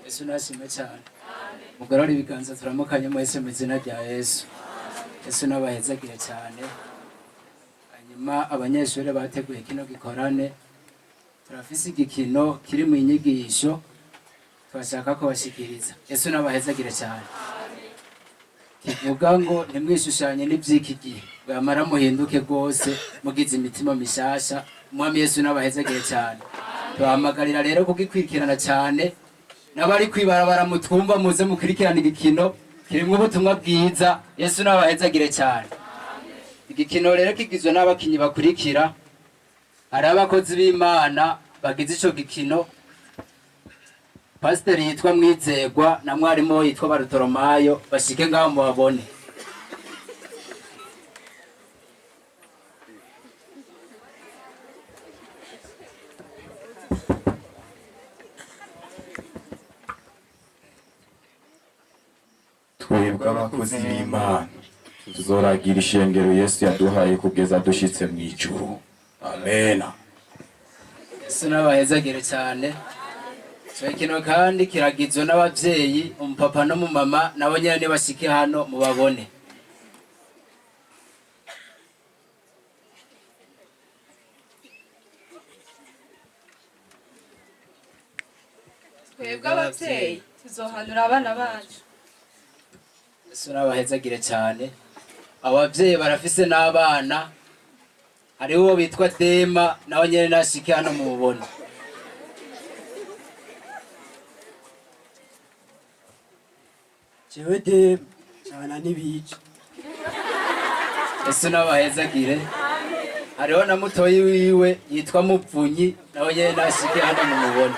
Yesu nashimwe cyane. Mugorore ibiganza, turamukanye mwese mu izina rya Yesu. Yesu n'abahezagire cyane. Hanyuma abanyeshuri bateguye kino gikorane, turafise igikino kiri mu inyigisho twashaka kubashikiriza. Yesu n'abahezagire cyane. Kivuga ngo ntimwishushanye n'iby'iki gihe, bwamara muhinduke rwose mugize imitima mishasha. Umwami Yesu n'abahezagire cyane. Tuhamagarira rero kugikurikirana cyane, n'abari kwibarabara mutwumva, muze mukurikirana igikino kirimwo ubutumwa bwiza. Yesu n'abahezagire cyane. Igikino rero kigizwe n'abakinyi bakurikira. Hari abakozi b'Imana bagize ico gikino: pasiteri yitwa Mwizegwa na mwarimu yitwa Barutoromayo. Bashike ngaho mubabone. Twebwe abakozi b'Imana tuzoragira ishengero Yesu yaduhaye kugeza dushitse mu ijuru. Amena. Yesu n'abahezagire cyane. Ico gikino kandi kiragizwe n'abavyeyi, umupapa n'umumama. Nabo nyene nibashike hano mubabone. Twebwe abavyeyi tuzohanura abana bacu. Yesu n'abahezagire cyane. Abavyeyi barafise n'abana. Hariho uwo bitwa Dema, nawe nyene nashike hano mubone. Jewe Dema cana n'ibica. Yesu n'abahezagire. Hariho na mutoyi wiwe yitwa Muvunyi, nawe nyene nashike hano mumubone.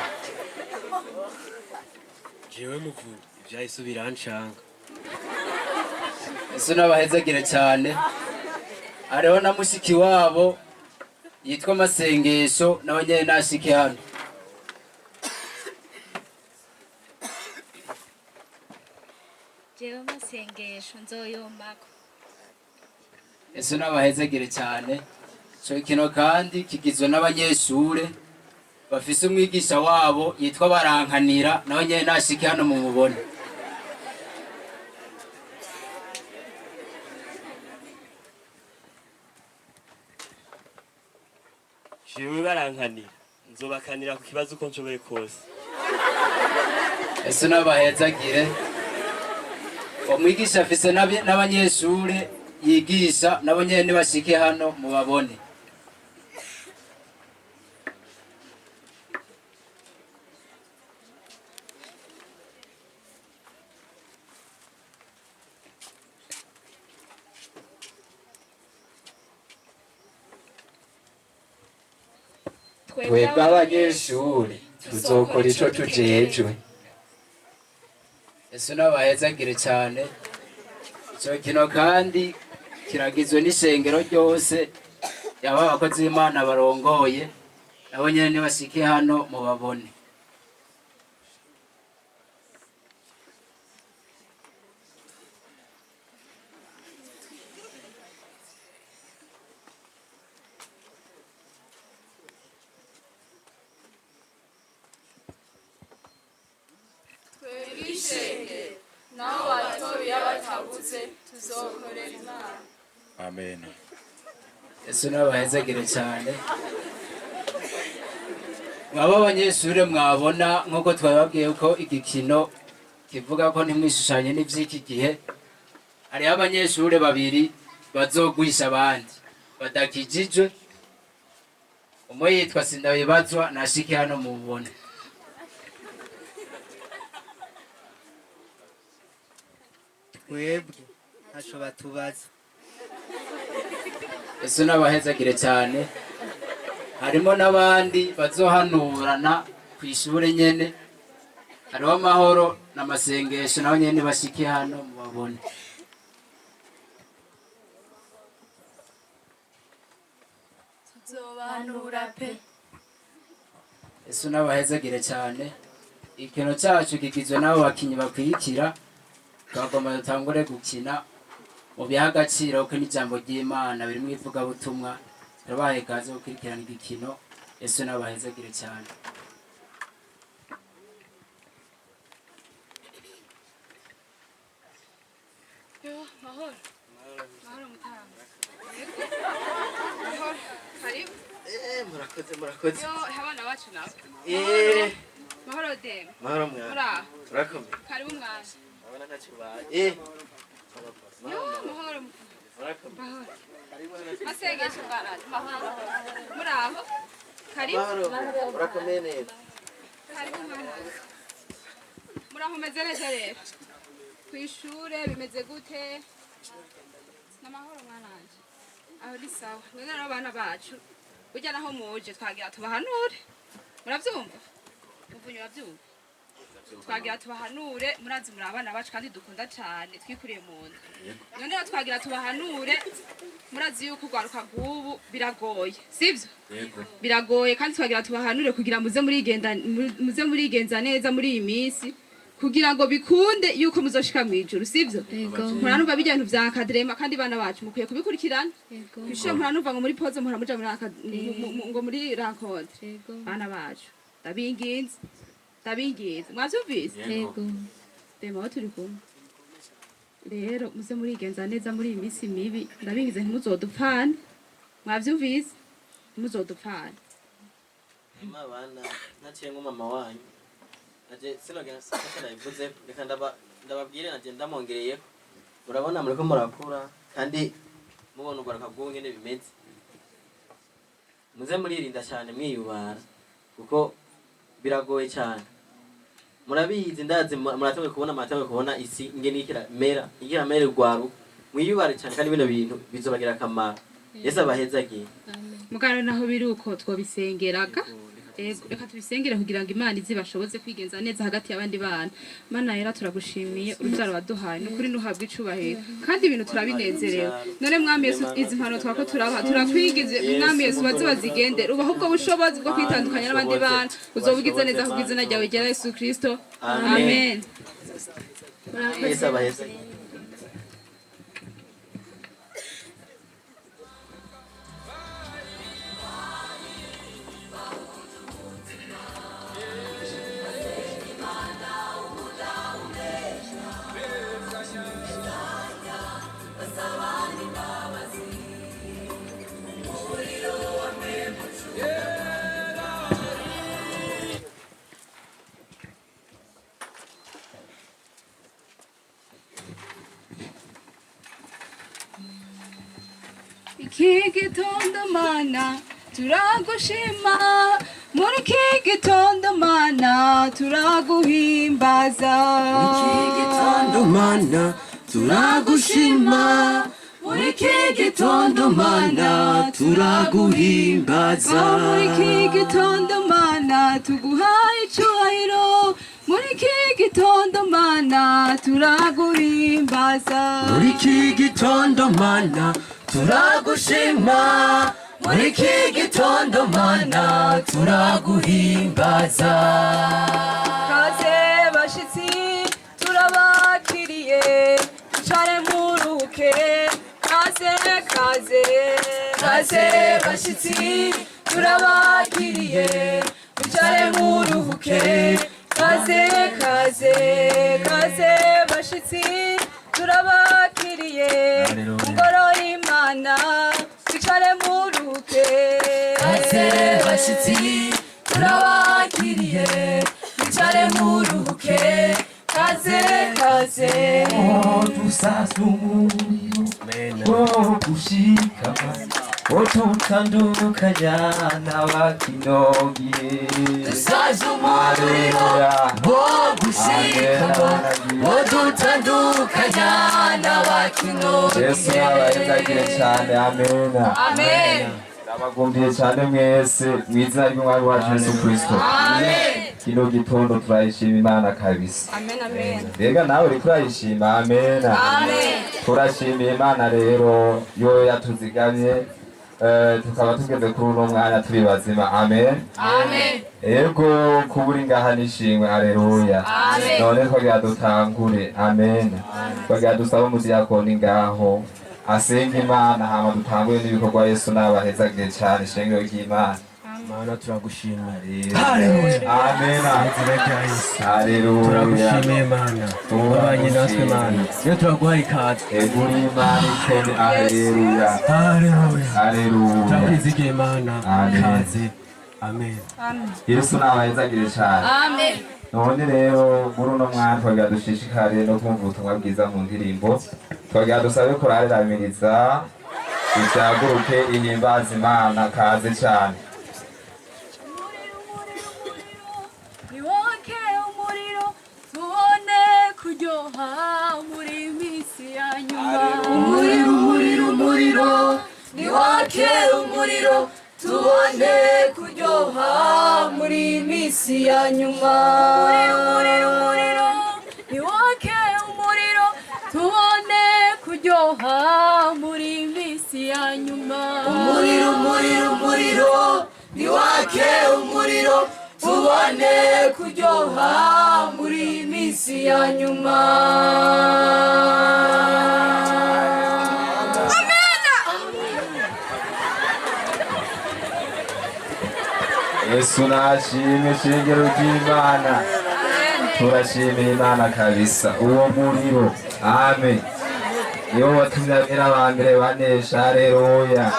Jewe Muvunyi, ivyahise birancanga. Yesu n'abahezagire cyane. Hariho na mushiki wabo yitwa Masengesho, nawe nyene nashike hano. Jewe Masengesho, nzoyomako. Yesu n'abahezagire cyane. Ico gikino kandi kigizwe n'abanyeshure bafise umwigisha wabo yitwa Barankanira, nawe nyene nashike hano mumubone. Jewe Barankanira, nzobakanira ku kibazo uko nshoboye kose. Yesu n'abahezagire. Umwigisha afise n'abanyeshure yigisha, nabo nyene nibashike hano mubabone. Twebwe abanyeshuri tuzokora ico tujejwe. Yesu n'abahezagire cyane. Ico kino kandi kiragizwe n'ishengero ryose, yaba abakozi b'Imana barongoye, nabo nyene nibashike hano mubabone. Twebwe ishengero, naho batoya batabuze, tuzokorera Imana. Amen. Yesu n'abahezagire cyane. Mwaba abanyeshure mwabona nk'uko twababwiye ko igikino kivuga ko ntimwishushanye n'ivy'iki gihe, hariho abanyeshure babiri bazogwisha abandi badakijijwe. Umwe yitwa Sindabibazwa, nashike hano mubone. Twebwe ntaco batubaza. Yesu n'abahezagire cyane. Harimo n'abandi bazohanurana ku ishure nyene. Hariho Amahoro n'Amasengesho, nabo nyene bashike hano mubabone. Tuzobahanura pe. Yesu n'abahezagire cyane. Ikino cyacu kigizwe n'abo bakinyi bakwirikira. Twagomba dutangure gukina mu biha agaciro ko n'ijambo ry'Imana biri mu ivugabutumwa. Turabahaye ikaze gukurikirana igikino. Yesu n'abahezagire cyane. Mahoro. Mahoro mutama. Mahoro. Karibu. Murakoze, murakoze. Yo, abana bacu nabo. Mahoro dem. Mahoro mwana. Muraho. Turakomeye. Karibu mwana. Abana ntacyo baye. Yo, mahoro. Murakomeye. Mahoro. Masengesho bwana. Mahoro. Muraho. Karibu. Mahoro. Murakomeye neza. Karibu mwana. Muraho, meze neza rero. Kw'ishure bimeze gute? N'amahoro mwananje. Aho ni sawa. None rero abana bacu, burya naho muje twagira tubahanure. Muravyumva? Muvunyi, uravyumva? Twagira tubahanure, murazi muri abana bacu kandi dukunda cane, twikuriye mu nda. None rero twagira tubahanure, murazi yuko urwaruka rw'ubu biragoye, sivyo? Yego. Biragoye kandi twagira tubahanure kugira muze murigenza neza muri iyi minsi kugira ngo bikunde yuko muzoshika mw'ijuru, sivyo? Muranumva bijya bintu vya encadrement, kandi bana bacu mukwiye kubikurikirana. Kw'ishure muranumva ngo muri pause muhora muja muri ngo muri rencontre. Bana bacu, ndabinginze, ndabinginze, mwavyumvise? Dema, aho turi kumwe rero, muze murigenza neza muri iyi minsi mibi, ndabingize, ntimuzodupfane. Mwavyumvise? Ntimuzodupfane. Mama, bana naciye nko mama wanyu naje sinogera sasa nabivuze, reka ndababwire naje ndamwongereyeko. Murabona muriko murakura kandi mubona urwaruka rw'ubu ngene bimeze, muze muririnda cyane, mwiyubara kuko biragoye cyane. Murabizi, ndazi muratanguye kubona isi ingene iriko iramera, iriko iramera urwaruka. Mwiyubare cyane kandi bino bintu bizobagira akamaro. Yesu abahezagiye. Mugabo naho biri uko twobisengeraga. Ego, reka tubisengere kugira ngo Imana izi bashoboze kwigenza neza hagati y'abandi bana. Mana yera, turagushimiye urubyaro waduhaye, ni ukuri ntuhabwe icubahiro kandi ibintu turabinezerewe. None Mwami Yesu, izi mpano twako turabaha, turakwigize Mwami Yesu, baze bazigendere, ubaha ubwo bushobozi bwo kwitandukanya n'abandi bana, uzobugize neza kubw'izina ryawe ryera Yesu Kristo, amen. Yesu abahezagiye. Iki gitondo Mana turagushima, muri iki gitondo Mana turaguhimbaza. Iki gitondo Mana turagushima, muri iki gitondo Mana turaguhimbaza. Oh, muri iki gitondo Mana tuguhaye icubahiro, muri iki gitondo Mana turaguhimbaza. Muri iki gitondo Mana turagushima, muri iki gitondo Mana turaguhimbaza. Kaze bashitsi, turabakiriye, twicare muruke. Kaze, kaze, kaze bashitsi, turabakiriye, twicare muruhuke. Kaze, kaze, kaze bashitsi, turabakiriye ngoro y'Imana, twicare muruhuke. Kaze bashitsi, turabakiriye, twicare muruhuke. Kaze, kaze. Dusasa umuriro wo gushikama ututandukanya n'abakinogiye. Dusaze umuriro wo gushikama udutandukanya n'abakinogiye. Yesu abahezagire cyane, amena. Amen. Ndabagumbiye cyane mwese mu izina ry'Umwami wacu Yesu Kristo. Amen. Kino gitondo turayishima Imana kabisa. Amen, amen. Mbega nawe uriko urayishima? Amena. Amen. Turashimiye Imana rero yo yatuzigamye, tukaba tugeze kuri uno mwanya turi bazima, amen. Amen. Ego, kuba uri ngaha nishimwe, aleluya. Amen. None twagira dutangure, amen. Twagira dusabe umudiyakoni ngaho asenga Imana, hama dutangure n'ibikorwa. Yesu n'abahezagire cyane, ishengero ry'Imana. Mana turagushimiye. Haleluya. Amen. Izina rya Yesu. Haleluya. Turagushimiye Mana. Wabanye natwe Mana. Iyo turaguhaye ikaze. Ego uri Imana ikene. Haleluya. Haleluya. Haleluya. Turakwizigiye Mana. Amen. Ikaze. Amen. Yesu nabahezagire cyane. Amen. None rero muri uno mwanya twagira dushishikare no kumva ubutumwa bwiza mu ndirimbo, twagira dusabe korale Ramiriza ivyaguruke ihimbaza Imana. Kaze cyane. Niwoke umuriro tubone kuryoha muri minsi ya nyuma. Umuriro, umuriro, umuriro, niwake umuriro tubone kuryoha muri minsi ya nyuma. Umuriro, umuriro, umuriro, niwake umuriro tubone kuryoha muri minsi ya nyuma. Umuriro, umuriro, umuriro, niwake umuriro tubone kuryoha muri minsi ya nyuma. Yesu nashimwe, shingiro ry'Imana. Turashimira Imana kabisa. Uwo muriro, amen, niwo watumye abera ba mbere banesha. Haleluya.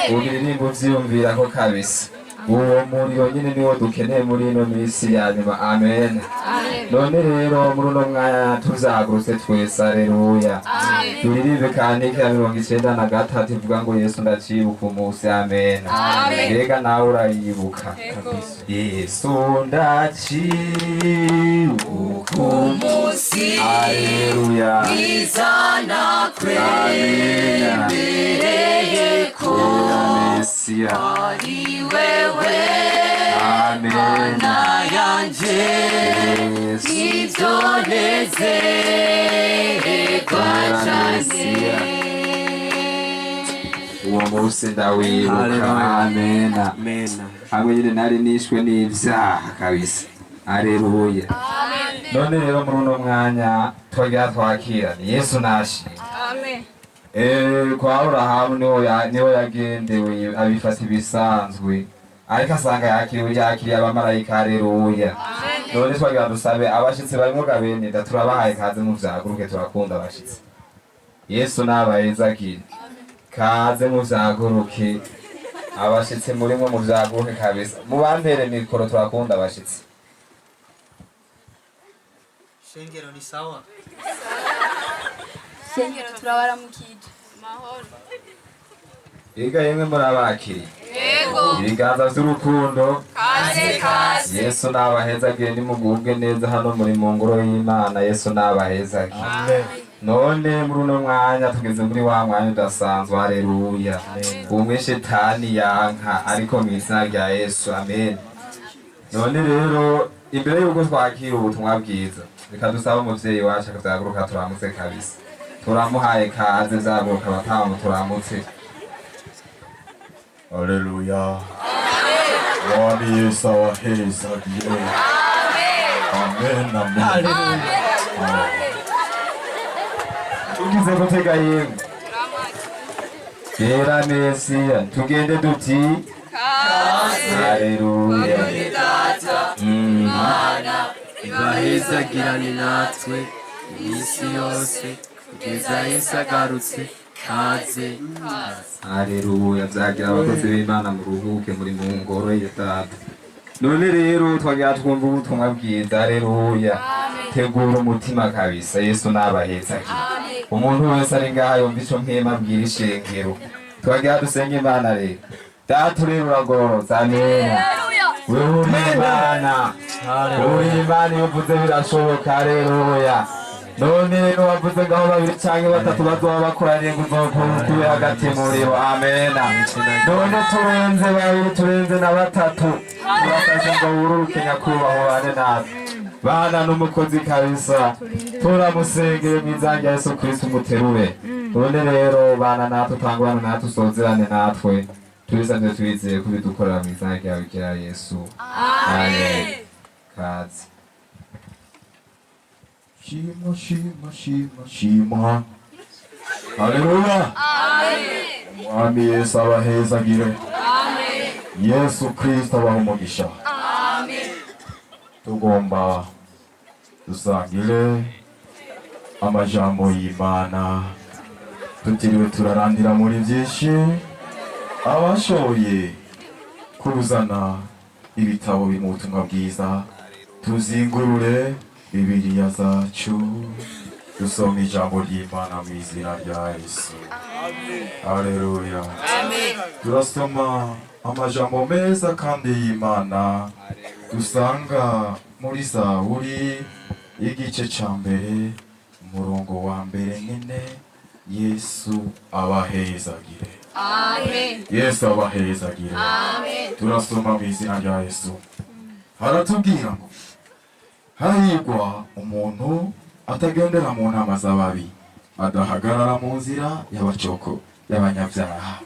Ubiririmbo uvyiyumvirako kabisa. Uwo muriro nyine niwo dukeneye muri ino minsi ya nyuma. Amen. None rero muri uno mwanya tuzahagurutse twese. Haleluya. Turirimbe kantike ya 93 ivuga ngo Yesu ndacibuka umunsi. Amen. Amen. Mbega nawe urayibuka? Yesu ndacibuka umunsi. Haleluya. Mwiza nakwemereye ko Mesiya ari wewe Amen. Mana yanje, Yesu nibyo nezerwa cyane. Uwo munsi ndawibuka. Amena. Hamwe nyine nari nishwe n'ivyaha kabisa. Haleluya. None rero muri uno mwanya twagira twakirane. Yesu nashimwe. Amen. Kwa Aburahamu niho yagendewe abifata ibisanzwe, ariko asanga yakiriye abamarayika. Haleluya. None twagira dusabe abashitsi barimwo gabene da, turabahaye kaze muvyaguruke, turakunda abashitsi. Yesu nabahezagire. Kaze muvyaguruke, abashitsi murimwo muvyaguruke kabisa, mubampere mikoro, turakunda abashitsi. Shengero ni sawa. Shengero turabaramukije. Mahoro. Ega yemwe murabakiriye. Yego. Ibiganza vy'urukundo. Kaze kaze. Yesu nabahezagire, nimugubwe neza hano muri mu ngoro y'Imana. Yesu nabahezagire. None muri uno mwanya tugeze muri wa mwanya udasanzwe. Haleluya. Umwe shetani yanka, ariko mu izina rya Yesu. Amen. None rero imbere y'uko twakira ubutumwa bwiza, reka dusabe umuvyeyi wacu akavyaguruka turamutse kabisa. Turamuhaye kaze, vyaguruka batamu turamutse. Haleluya. Mwami Yesu awahezagire. Amen, amen. Tugize gutega yemwe Yera Mesiya, tugende duti Haleluya. Ibahezagirane natwe iminsi yose kugeza Yesu agarutse. Kaze. Haleluya. Vyagira abakozi b'Imana muruhuke muri mu ngoro ya Data. None rero twagira twumva ubutumwa bwiza. Haleluya. Tegura umutima kabisa. Yesu nabahezagire. Umuntu wese ari ngaha yumva ico mpema abwira ishengero. Twagira dusenge Imana rero. Data urera uragororotse. Amen. Wewe uri Imana. Uri Imana, iyo uvuze birashoboka. Haleluya. None rero wavuze ngaho babiri canke batatu bazoba bakoraniye ngo uzokube hagati muri bo. Amena. None turenze babiri, turenze na batatu, turasavye ngo wururuke nyakubahwa bane natwe. Bana n'umukozi kabisa, turamusengeye mu izina rya Yesu Kristo umuterure. None rero bana natwe, tangwana natwe, usozerane natwe, tubisabye twizeye kubidukorera mu izina ryawe rya Yesu. Amen. Kaze. Shima, shima, shima, shima. Haleluya. Mwami Yesu abahezagire. Yesu Kristo abaha umugisha. Amen. Tugomba dusangire amajambo y'Imana, tutiriwe turarandira muri byinshi. Abashoboye kuzana ibitabo biri mu butumwa bwiza, tuzingurure Bibiliya zacu, dusome ijambo ry'Imana mu izina rya Yesu. Haleluya. Turasoma amajambo meza kandi y'Imana dusanga muri Zaburi igice ca mbere umurongo wa mbere nyene. Yesu abahezagire. Amen. Yesu abahezagire. Amen. Turasoma mu izina rya Yesu. Haratubwira ngo hahirwa umuntu atagendera mu nama z'ababi, adahagarara mu nzira y'abacoko y'abanyabyaha,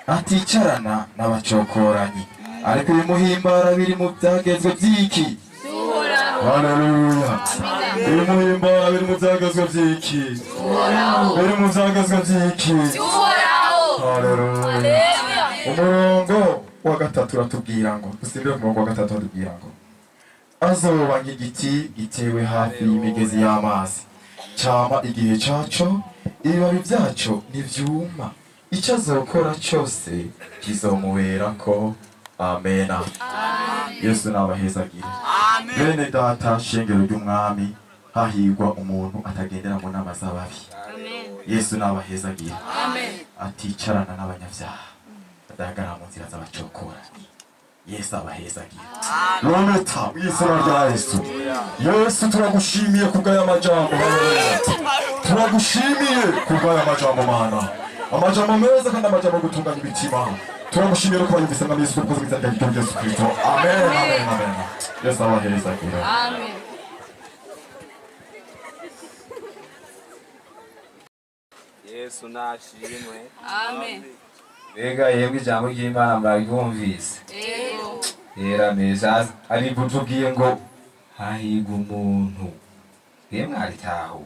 aticarana n'abacokoranyi, ariko ibimuhimbara biri mu byagezwe by'iki? Haleluya. Ibimuhimbara biri mu byagezwe by'iki? Biri mu byagezwe by'iki? Haleluya. Umurongo wa gatatu uratubwira ngo, dusimbire ku murongo wa gatatu, uratubwira ngo azoba nk'igiti gitewe hafi y'imigezi y'amazi, cama igihe caco, ibibabi vyaco ntivyuma, ico azokora cose kizomuberako. Amena. Yesu nabahezagire. Bene data, shengero ry'umwami, hahirwa umuntu atagendera mu nama z'ababi. Yesu nabahezagire. Aticarana n'abanyabyaha, adahagarara mu nzira z'abacokora. Yesu abahezagire. Roneta mu izina rya Yesu. Yesu turagushimiye kubw'aya majambo. Haleluya. Turagushimiye kubw'aya majambo Mana, amajambo meza kandi amajambo yo gutunganya imitima. Turagushimiye ko wayumvise mwami Yesu, kuko mu izina rya Yesu Kristo. Amen, amen, amen. Yesu abahezagire. Amen. Yesu nashimwe. Amen. Mbega yemwe, ijambo ry'Imana muraryumvise? Yego. Yera meza ariko tubwiye ngo hahirwa umuntu. Yemwe, aritaho.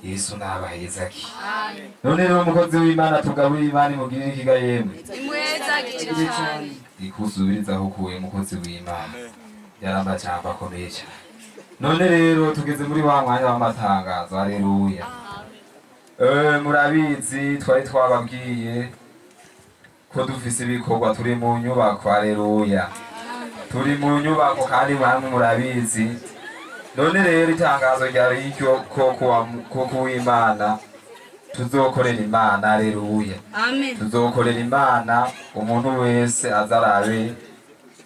Yesu nabahezaki. Amen. None rero umukozi w'Imana tugaburira, Imana imugirire ikiga yemwe. Imwezagire cyane. Ikusubirizaho ukuye umukozi w'Imana. Yari amajambo akomeye cyane. None rero tugeze muri wa mwanya w'amatangazo. Haleluya. Murabizi twari twababwiye ko dufise ibikorwa, turi mu nyubako. Haleluya. Turi mu nyubako kandi mwamwe murabizi. None rero itangazo ryari iryo ko ko kuw'Imana tuzokorera Imana. Haleluya. Amen. Tuzokorera Imana, umuntu wese azarabe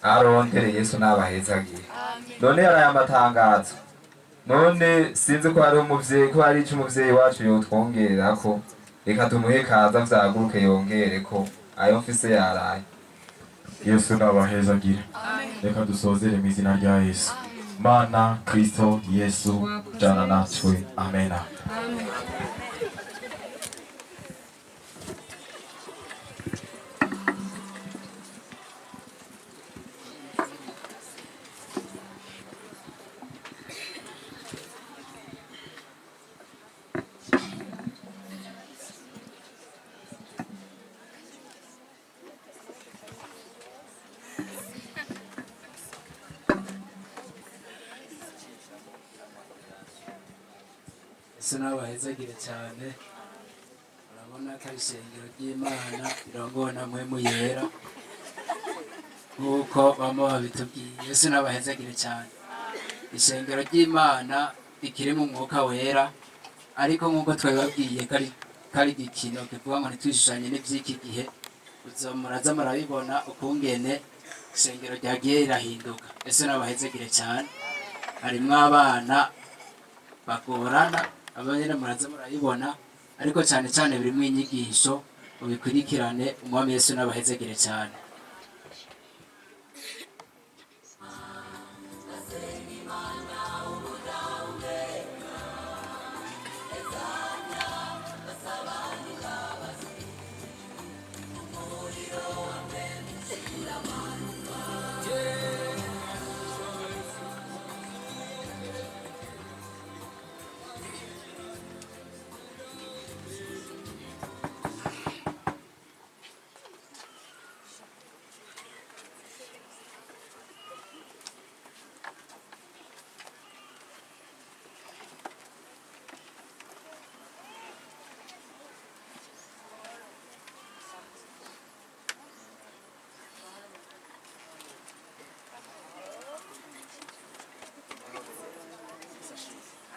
arondere. Yesu n'abahezagiye. None yaraye amatangazo. None sinzi ko hari umuvyeyi, ko hari ico umuvyeyi wacu yotwongererako. Reka tumuhe kaza vyaguruke yongereko ayo mfise yaraye. Yesu nabahezagire. Reka dusozere mu izina rya Yesu. Mana Kristo Yesu jana natwe. Amena. Amen. Yesu nabahezagire cyane. Urabona ko ari ishengero ry'Imana rirongowe na Mpwemu Yera nk'uko bamwe babitubwiye. Yesu nabahezagire cyane. Ishengero ry'Imana rikiri mu mwuka wera, ariko nk'uko twabibabwiye kari igikino kivuga ngo ntitwishushanye n'iby'iki gihe. Muraza murabibona ukungene ishengero ryagiye rirahinduka. Yesu nabahezagire cyane. Harimwo abana bagorana, abanyene muraza murabibona, ariko cyane cyane birimo inyigisho, mubikurikirane. Umwami Yesu nabahezagire cyane.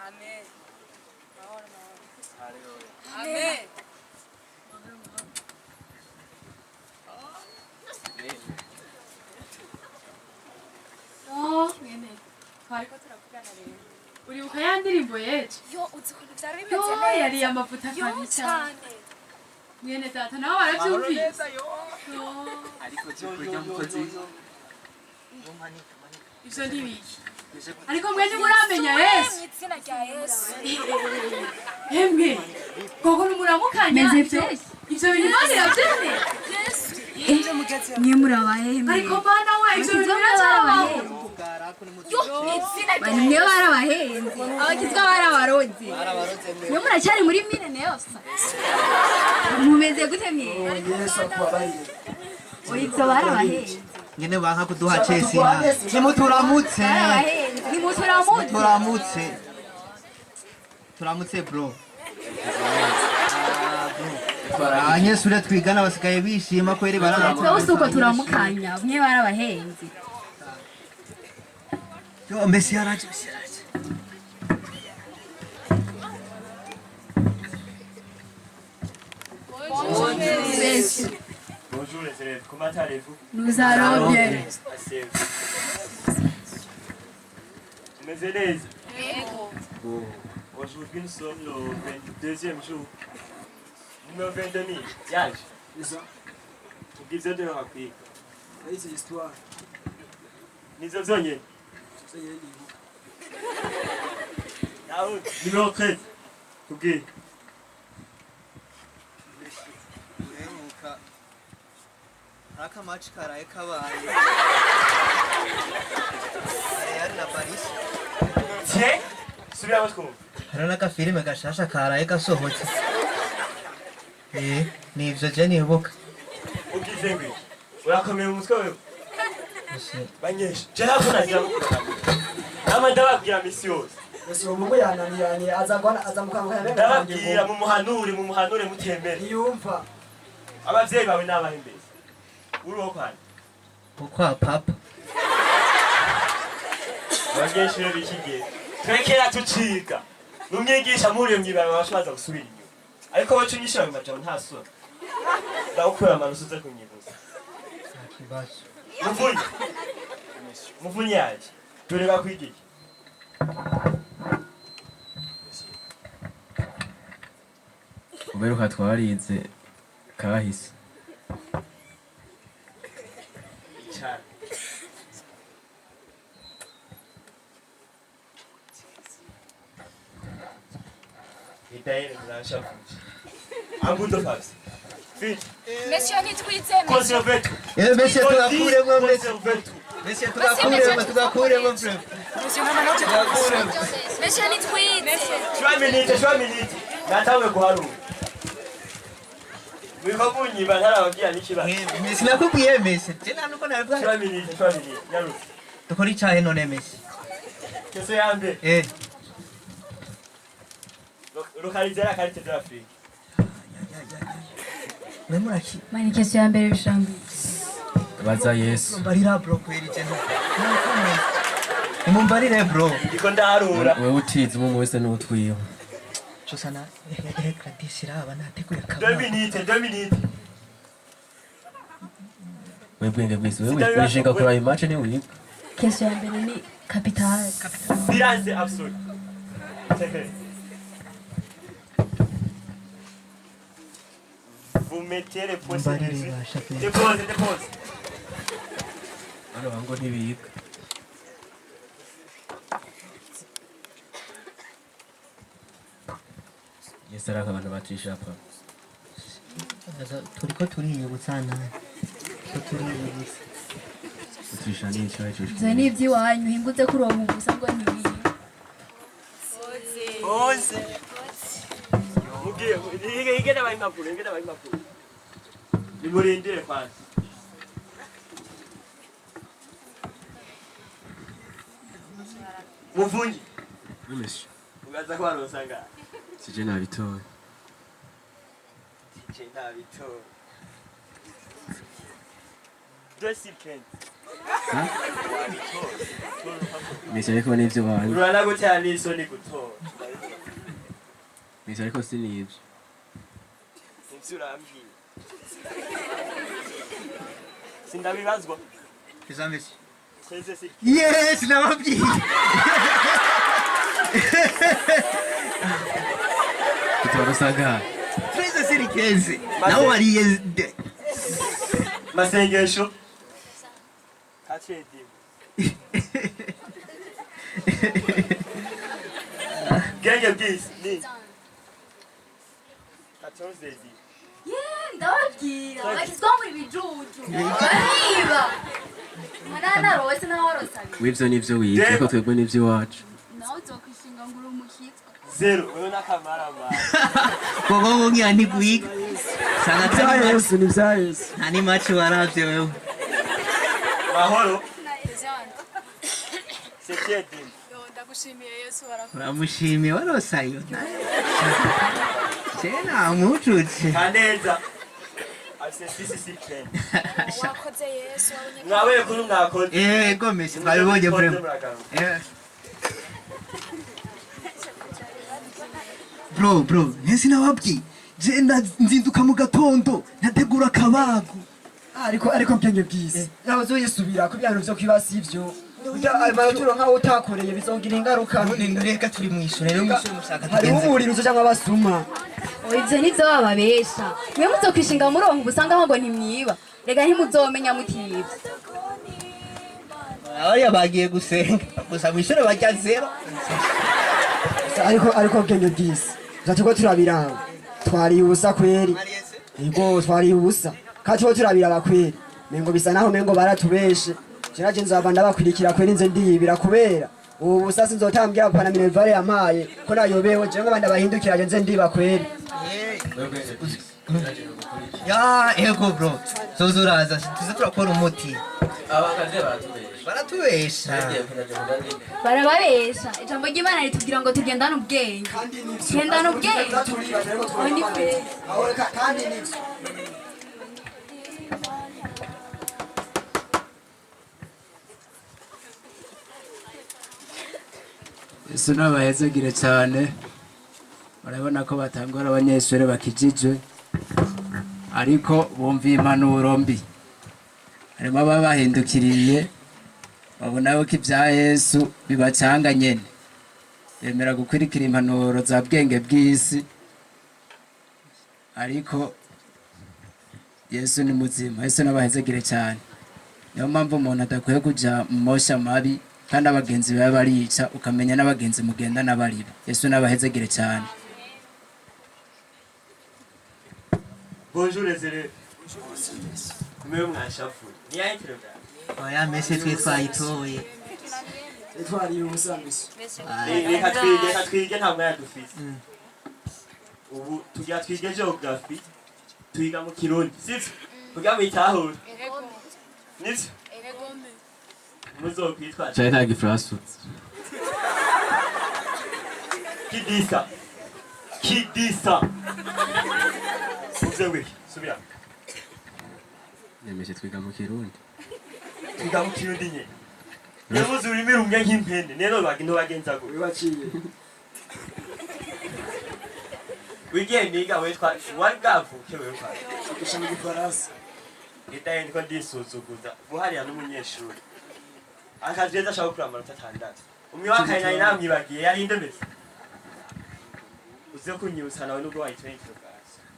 Amen. Amen. Oh, mwene. Twariko turavugana rero. Uribuka ya ndirimbo yejo? Yo, uzi ukuntu vyari bimeze Yo, neza. yari amavuta Yo, kabisa. cane. Mwene data nawe waravyumvise. Yo, Ariko cyo mukozi. Ivyo ni biki? Ariko mwe ntimuramenya Yesu. Mu izina rya Yesu. Emwe, koko ntimuramukanya. Meze fresh. Ivyo bintu Imana iravyemera. Mwe murabahe mwe. Ariko mana we, ivyo bintu biracyabaho. Yo, mu izina rya Bari mwe barabahenze. Abakizwa barabaroze. Mwe muracyari muri mine neosa. Mumeze gute mwe? Yesu akubabarire. Oya ivyo barabahenze. Ngene banka kuduha chesi na. Nimuturamutse. Barabahenze. Nimuturamutse. Turamutse. Turamutse bro. Abanyeshure twigana basigaye bishima kweri Twe usi uko turamukanya. Mwe barabahenze. Yo, Messi yaraje, Messi yaraje. Bonjour les élèves, comment allez-vous? Nous allons bien. Asseyez-vous. Mes élèves, aujourd'hui nous sommes le 22e jour. Numéro 22 000. Yaje. Ubwiza byo bakwiga. Izi histoire. Nizo vyonyene. Daoud, numéro 13. Tubwire. Uheruka arakamaci karaye kabaye. Real na Paris. Tiens, subira twumve. Hariho n'agafilime gashasha karaye gasohotse. Nivyo je nibuka. Ugize ngwi. Urakomeye umutwe wewe. Banyesha, je ntabwo nagira gukora. Nama ndababwira misi yose. Ese uwo mungu yananiranye aza mukanguka. Ndababwira mumuhanure mutemere. Ntiyumva. Abavyeyi bawe nabahe mbese. Uri uwo kwani? Kwa papa. Abanyeshure b'iki gihe twekera tuciga. Numwigisha muri mw'ibarabara bashobaza gusubira inyuma. Ariko wowe unyishura mu majambo nta soni. Ndagukura amaraso uze kunyibuza. Kibazo. Muvunyi. Muvunyi yaje. Dore bakwiga iki? Uberuka twarize kahise. Icara. Idaire murashavuye. Ambundo Fabs. Vite. Monsieur ntitwizeme. Conserve tout. Eh, monsieur tugakuremo, monsieur. Conserve tout. Monsieur tugakuremo, tugakuremo frère. Tugakuremo. Monsieur ntitwize. 3 minutes, 3 minutes. Natanguye guharura. Muriko munyiba ntarababwira n'ikibazo. Messi nakubwiye Messi. Je nta nuko nabibwa. 3 minutes, 3 minutes. Nyarutse. Dukora icahe none Messi? Question ya mbere. Localiser la carte de l'Afrique. Mwe muraki. Mani question ya mbere bishambi. Baza Yesu. Mumbarira bro kweri je. Nimumbarire bro. Ndiko ndaharura. Wewe utize umwe wese n'utwiwe. Chosana Gladys iraba nateguye 2 minutes, 2 minutes. Wewe bwenge bwisi wewe wishinga kuri ayo match ni wiga. Question ya mbere ni capital. Silence absolu. Vous mettez les points sur les i. Dépose, dépose. Bano bango ntibiga. Yesu aranga abantu batisha apa. Turiko turiyibutsa nawe. Turiyibutsa. Utisha n'icyo cyo. Ivyo ni ivy'iwanyu hinguze kuronka ubusa ngo ntibiga. Oze. Mugiye, igenda bayi impapuro, igenda bayi impapuro. Nimurindire kwanza. Muvunyi. Oui, monsieur. Ugaza ko baronsa ngaha. Sije nabitoye. Sije nabitoye. 215. Monsieur ariko n'ivyo bantu. Urabona gutya n'isoni gutora. Mesi ariko sinivyo. Nivyo urambwiye. Sindabibazwa. C'est ça, monsieur. 13 sur Yes, nababwiye. Tuba 13 sur 15. Nawe wariye Masengesho. 4 dimi. Genge bw'isi ni 14 dimi. Ndababwira abakizwa muri bijuju bariba mwana narose nawe warose abiri. W'ivyo nivyo wize ariko twebwe nivyo iwacu. Nawe uzokwishinga ngo uri umukizwa. Zero. Wewe n'akamarama. Koko ngo ngira ntigwiga. Sanga Ibya Yesu ni ibya Yesu. Nta n'imaci waravye wewe. Mahoro. Septième dimi. Ndagushimiye Yesu warakoze. Uramushimiye warose ayo. Je namujuje. Kaneza. Afise 6 sur 10. Wakoze Yesu wabonye. Mwabaye kuri mwakoze. Yego mesi twabibonye vraiment. Bro, bro, ntese nababwiye. Je nzinduka mu gatondo ntategura akabago. Ariko bwenge bw'isi nawe uzoyisubira ku byantu vyo kwiba sivyo. Amanota nkaho utakoreye bizogira ingaruka. None reka turi mw'ishure rero mw'ishure mushaka hariho umuriro uza cyangwa abasuma. Ivyo nivyo bababesha. Mwe muzokwishinga muronka ubusanga ngo ntimwiba. Rega ntimuzomenya mutivye. Abariya bagiye gusenga gusa mw'ishure barya zero. Ariko bwenge bw'isi tuba turabiraba twariye ubusa kweri. Yego twariye ubusa kandi tuba turabiraba kweri mengo bisa naho mengo baratubeshe. Jeraje nzaba ndabakwirikira kweri nze ndiyibira kubera ubu busa sinzotambwira papa na minervare yampaye ko nayobewe je ngo abandi bahindukira je nze ndiba kweri. Ya ego bro, zozuraza tuze turakora umuti. Abakaje baratubesha. Baratubesha. Barababesha. Ijambo ry'Imana ritubwira ngo tugendane ubwenge. Tugendane ubwenge. Ni kweri. Kandi nivyo. Yesu n'abahezagire cyane. Barabona ko batangora abanyeshure bakijijwe ariko bumviye impanuro mbi. Harimo ababahindukiriye babona ko ibya Yesu bibacanga nyene, bemera gukurikira impanuro za bwenge bw'isi, ariko Yesu ni muzima. Yesu n'abahezagire cyane. Niyo mpamvu umuntu adakwiye kuja mu mosha mabi kandi abagenzi baba barica, ukamenya n'abagenzi mugendana bariba. Yesu n'abahezagire cyane. Bonjour les élèves. Mwe mwashafuye. Ni yahe interrogation? Oya mesi twe twayitoye. Twariye ubusa mesi. Reka twige nta mwanya dufise. Ubu tugira twige geography, twiga mu Kirundi, sivyo? Kugira mwitahure. Nivyo? Muzokwitwa. Cari nta gifaransa. Kidisa. Kidisa. Uvuze wiki, subira. Nemeshe twiga mu Kirundi. Twiga mu Kirundi nye. Yavuze ururimi rumwe nk'impene, rero bagenza gute? Wibaciye. Wigiye niga witwa wari bwavuke wewe kwa. Ugisha mu Gifaransa. Itaye ndiko ndisuzuguza guharira n'umunyeshuri. Akajeza ashaka gukura amanota 6. Umwe wakaye nari namwibagiye yari indemeze. Uze kunyibutsa nawe nubwo wayitoye interrogation.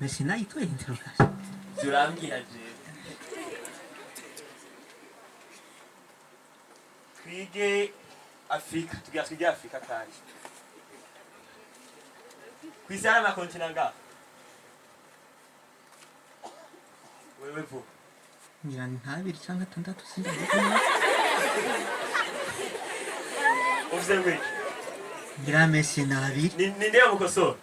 Mesi nayitoye interrogation. Zurambwira je. Twige Afrika, tugira twige Afrika kandi. Kwisi hari amakontinent angahe? Wewe vuga. Ngira ni nk'abiri canke atandatu sindabizi. Uvuze ngwiki? Ngira mesi ni abiri. Ni nde mukosora?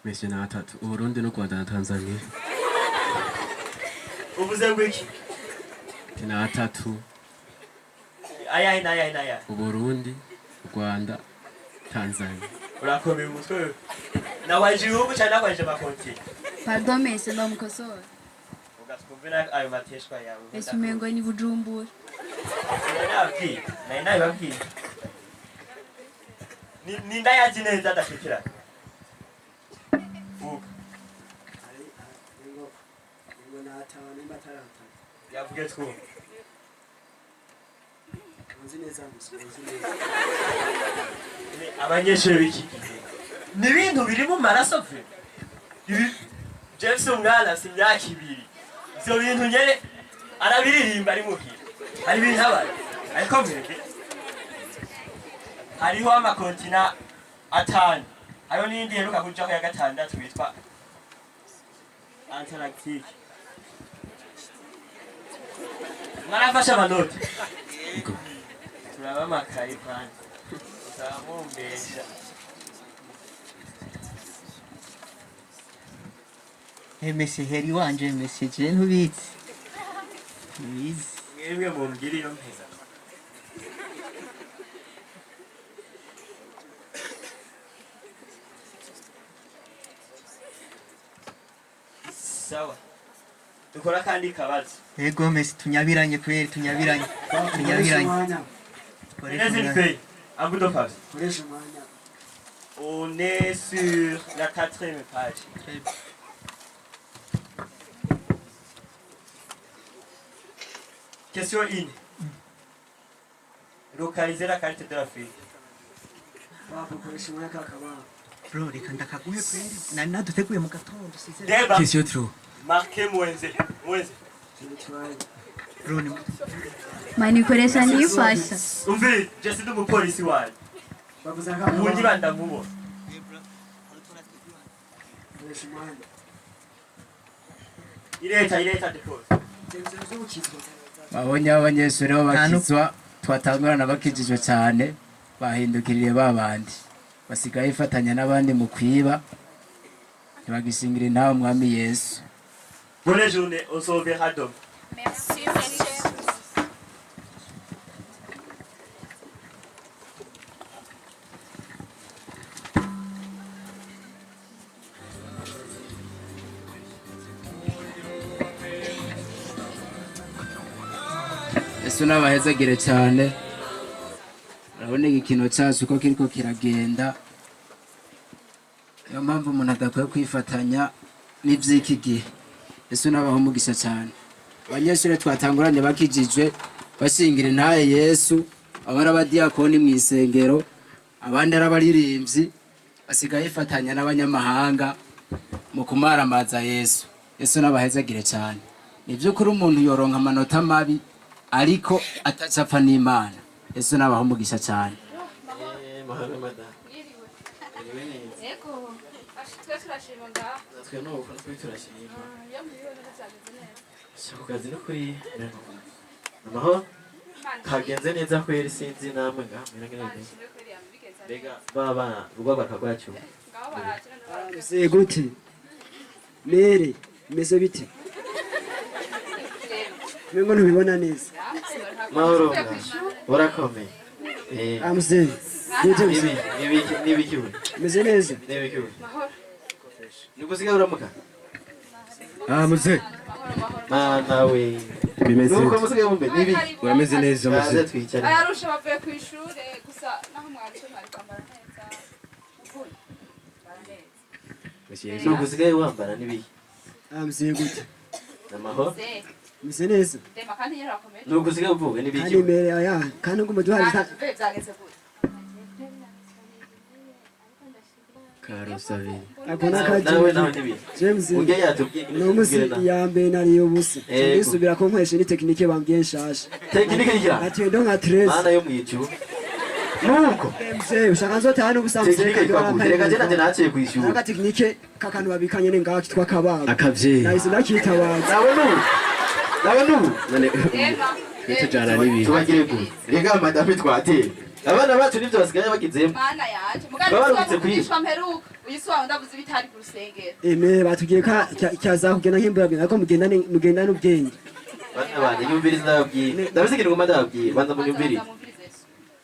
Mesi ni atatu, Uburundi n'u Rwanda na Tanzania. Uvuze ngwiki? Ni atatu. Ayahe n'ayahe n'ayahe? Uburundi, u Rwanda, Tanzania. Urakomeye umutwe wewe. Nawaje ibihugu cyane nakwaje amakontinent. Pardon mesi ndamukosora. Ugaskumve na ayo mateshwa yawe. Mesi umengo ni Bujumbura. Nari nababwiye. Nari nabibabwiye. Ni ndayazi neza adakekerana. Vuga. Ngo natanu nimba ataratanu. Yavuge twumve. Nzi neza gusa, nzi neza. Ni abanyeshuri b'iki gihe ni ibintu biri mu maraso ve. Ibi James umwana si imyaka 2, ivyo bintu nyene arabiririmba ari muhira, hari ibintu abaye ariko mwebwe hariho amakontina 5, hariho n'iyindi iheruka kujaho ya 6 witwa Antarctique. Mwarafashe amanoti, turaba amakaye kandi turamumbesha. Mese heri wanje mese je ntubizi. Ntubizi. Mwebwe mumbwire iyo mpeza. Sawa, dukora kandi kabazo. Ego mese tunyabiranye kweri, tunyabiranye. Tunyabiranye. Koresha une feuille. Un bout de face. Koresha umwanya. On est sur la 4e page. Question 1. Localiser la carte de l'Afrique. Babu koresha umwanya kakababo. Bro, reka ndakaguhe kweri. Nari naduteguye mu gatondo size. Deba. Question 3. Marquez Mwenze. Mwenze. Bro, ni Manikoresha nifasha. Umve, je suis umupolisi wawe. Bavuze akakababo. Ubundi bandamubona. Koresha umwanya. Ireta depose. Babonye abanyeshuri bo bakizwa twatangurana bakijijwe cyane, bahindukiriye babandi basigaye ifatanya n'abandi mu kwiba, ntibagishingira intaho Umwami Yesu. Bonne journée, on se reverra demain. Merci, monsieur. Yesu n'abahezagire cyane. Urabona igikino cyacu uko kiriko kiragenda. Niyo mpamvu umuntu adakwiye kwifatanya n'ivy'iki gihe. Yesu n'abaho umugisha cyane. Abanyeshuri twatanguranye bakijijwe bashingira intahe Yesu, abari abadiyakoni mu isengero, abandi ari abaririmbyi, basigaye bifatanya n'abanyamahanga mu kumaramaza Yesu. Yesu n'abahezagire cyane. Ni vy'ukuri umuntu yoronka amanota mabi ariko atacapfa n'Imana. Yesu n'abaho umugisha cyane. Mahoro madame. Mwiriwe neza. Yego. Twe turashima ngaha. Natwe nuko natwe turashima. Iyo mwiriwe neza byagenze neza. Shaka kazi no kuri amahoro. Kagenze neza kweri, sinzi namwe ngaha mwira ngene. Mbega baba urwagwa rwacu. Mse gute? Mere, meze bite? Mengo ntubibona neza. Mahoro. Urakomeye. Amse. Gute mse? Nibiki we? Meze neza. Nibiki we? Nikusiga uramuka? Mzee. Mana we. Bimeze Nuko musigaye mumbe nibiki? Urameze neza mzee. Kaze twicare. Ararusha bavuye ku ishure gusa naho mwaje mwari kwambara neza. Ukuri. Kwambara neza. Nuko usigaye wambara nibiki? Amse gute? Namahoro. Meze neza. Dema kandi yarakomeye. Nuko usigaye uvuga nibiki? Kandi mere aya kandi ngo muduhari byagenze gute? Karusabi. Akona kaje. Nawe nawe nibiki? James. Ujya yatubwiye No musi ya mbere nariyo busa. Ndisubira ko nkweshe ni technique bambwiye nshasha. Technique igira? Ati ndo nka 13. Mana yo mwicu. Nuko mzee ushaka nzotahana ubusa mzee. Technique ikwakuye. Reka je nanje naciye kwishura. Aka technique kakantu babikanye ne ngaho kitwa kababa. Akavyeyi. Nahise nakitabaza. Nawe nubu. Nawe nubu. None tujana n'ibintu. Tubagire gute? Rega madame twateye. Abana bacu nivyo basigaye bagizemo. Mana yanje. Mugabo kwishwa mperuka. Uyiswa ndavuze bitari ku rusengero. Eme batugiye ka cyazakugena nk'imbura bwenge ariko mugenda mugenda n'ubwenge. Bana banje nyumviriza ndababwiye. Ndabize ikintu ngoma ndababwiye. Banza munyumvirize.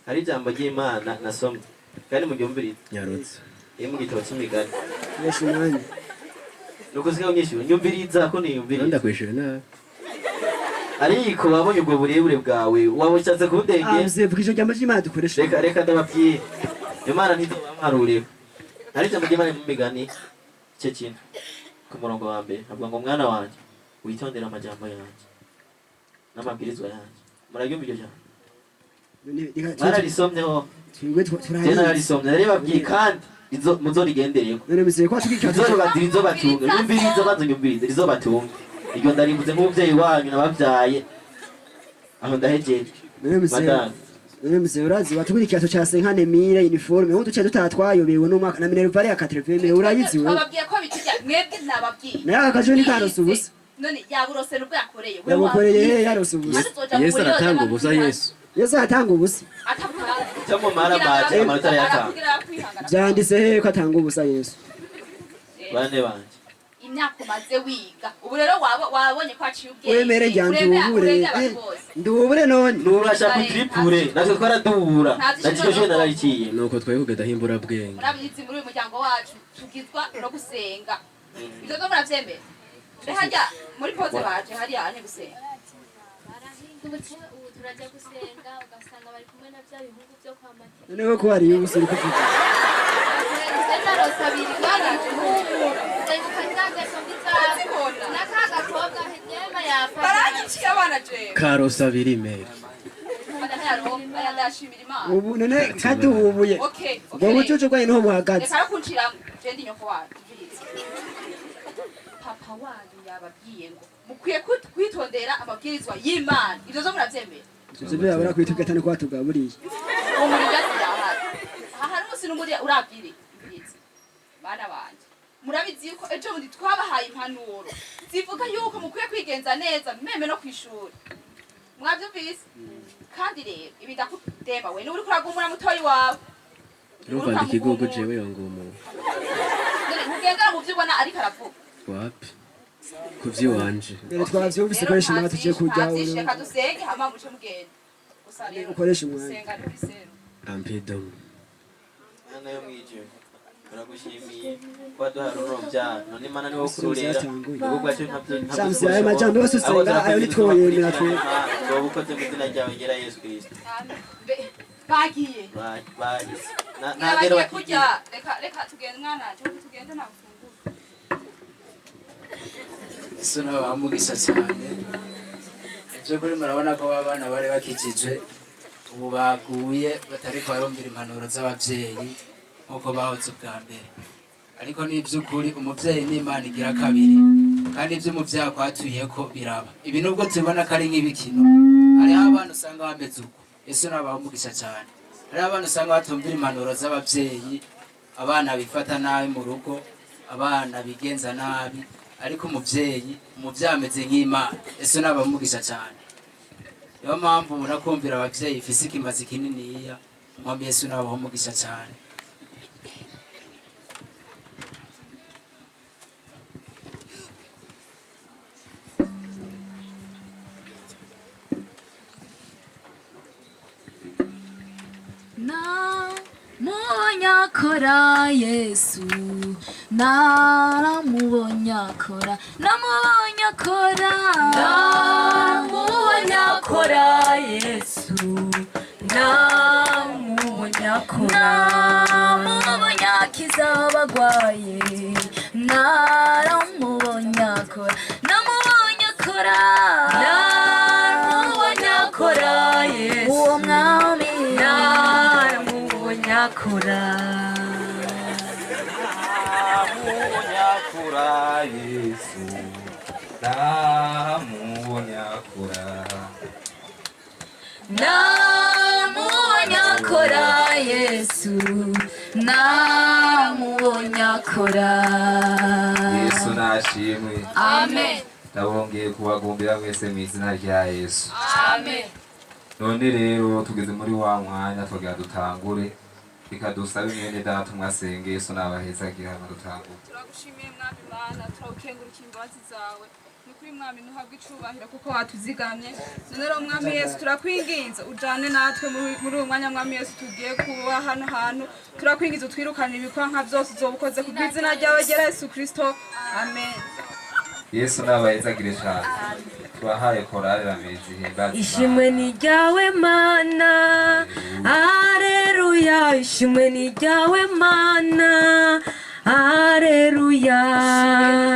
Hari ijambo ry'Imana nasomye. Kandi muryumvirize. Nyarutse. Iyo mu gitabo cy'imigani. Yesu mwanya. Nuko sigaye unyishyura. Nyumviriza ko niyumviriza. Ndakwishura nabi. Ariko wabonye ubwo burebure bwawe wabushatse kundenge. Mzee vuga ijambo ry'Imana dukoresha. Reka reka ndababwiye. Imana ntizobamparurira. Hari ijambo ry'Imana mu migani igice kintu ku murongo wa mbere avuga ngo mwana wanje witondere amajambo yanjye n'amabwirizwa yanjye. Muraryumva iryo jambo? Mwararisomyeho? Twebwe Je turayizi. nararisomye, naribabwiye kandi muzorigendereko. None muzeye ko watubwiye Rizobatunga. Nyumviriza, banza nyumvirize, rizobatunga. Iryo ndarivuze nk'umuvyeyi wanyu nabavyaye. Aho ndahejeje. None muzeye Madame. None muzeye urazi watubwiye ikibazo ca senkane mire uniforme ubu duce tutatwayobewe n'umwaka na minerval ya 80 urayizi wewe. Twababwiye ko bitujya mwebwe nababwiye. Naye aka kajo ntikarose ubusa. None yaburose nubwo yakoreye wewe. Yabukoreye he yarose ubusa? Yesu aratanga ubusa Yesu. Yesu aratanga ubusa. Cyo mara baje amanota arayatanga. Vyanditse hehe ko atanga ubusa Yesu? Bane banje. Imyaka umaze wiga ubu rero wabonye ko aciye ubwenge. Wemere rya ndubure. Urengera abantu bose. Ndubure none. Nurashaka utripure natwe twaradubura. Nakiko cyo narariciye. Nuko twari kugenda himbura bwenge. Murabizi muri uyu muryango wacu tugizwa no gusenga. Ibyo zo muravyemera? Harya muri poze baje hariya ane gusenga. Ubu turajya gusenga ugasanga bari kumwe na bya bihugu byo kwa Mati. None we ko wariye ubusa uri kuvuga. Baranyiciye abana jewe. Karosa abiri mere. Aya ndashimira Imana. Ubu none kadubuye. Okay, Ubwo bucucu bwanyu niho buhagaze. Reka no kunciramo je ndi nyoko wanyu. Papa wanyu yababwiye ngo mukwiye kwitondera amabwirizwa y'Imana. Ibyo zo muravyemera? Ivyo birabura kwitubwira atari ko watugaburiye. Uwo muri byatsi byahari. Aha hari umunsi n'umuri urabwire ibyiza. Bana banje, murabizi yuko ejo bundi twabahaye impanuro zivuga yuko mukwiye kwigenza neza meme no kwishuri. Mwavyumvise? Kandi rero ibi ndakudemba we n'uri kuragumura mutoyi wawe. Urumva ndi kigugu jewe yongumu. None ntugendera mu vyo ubona ariko aravuga. Wapi? Kuvyiwanje. Mbere twavyumvise ukoresha umwanya tugiye kurya. Ntavyishe, reka dusenge hama muce mugenda. Gusa rero Ukoresha umwanya. gusenga ni seru. Ampedo. Mana yo mwijuru turagushimiye ko waduhaye urubyaro none Imana niwo kururera ubwo bwacu ntabyo. Samsi, ayo majambo yose usenga ayo ntitwoyemera twebwe. Wowe ukoze mu izina ryawe ryera Yesu Kristo. Bagiye. Bye bye. Ngira Nagera bagiye kurya. Reka reka tugende mwana wanje tugende nagufungura. Yesu nabamugisha cyane. Ibyo kuri murabona ko abana bari bakikijwe ubu baguye batari barumvira impanuro z'abavyeyi nk'uko bahoze ubwa mbere. Ariko ni iby'ukuri umuvyeyi ni Imana igira kabiri kandi ibyo umuvyeyi akwatuyeko biraba. Ibi nubwo tubona ko ari nk'ibikino, hariho abana usanga bameze uko. Yesu nabamugisha cyane. Hariho abana usanga batumvira impanuro z'abavyeyi, abana bifata nabi mu rugo, abana bigenza nabi, ariko umuvyeyi ameze nk'Imana. Yesu nabamugisha cyane. Niyo mpamvu ubona kumvira abavyeyi ifise ikimazi kininiya. Umwami Yesu nabamugisha cyane. Namunyakora Yesu, naramunyakora, namunyakora, Namunyakora Yesu, namunyakora, namumunyakiza abagwaye, naramunyakora, namunyakora, namunyakora Yesu, uwo mwami namunyakora. Namunyakura Yesu, namunyakura. Namunyakora Yesu, namunyakora. Yesu nashimwe. Amen. Ndabongeye kubagumbira mwese mu izina rya Yesu. Amen. None rero tugeze muri wa mwanya twagira dutangure. Reka dusabe mwene data mwasenge Yesu nabaheza hama dutangure. Turagushimiye mwami Mana, turagukengurukiye imbabazi zawe. Ni kuri mwami ntuhabwe icubahiro kuko watuzigamye. None rero mwami Yesu turakwinginze ujane natwe muri uyu mwanya mwami Yesu tugiye kuba hano hantu. Turakwinginze utwirukane ibikwanka byose uzobukoze ku bw'izina ryawe ryera Yesu Kristo. Amen. Yesu nabahezagire cyane. Twahaye korale Ramezi ihimbaza Imana. Ishimwe ni ryawe Mana, haleluya. Haleluya, ishimwe ni ryawe Mana. Haleluya.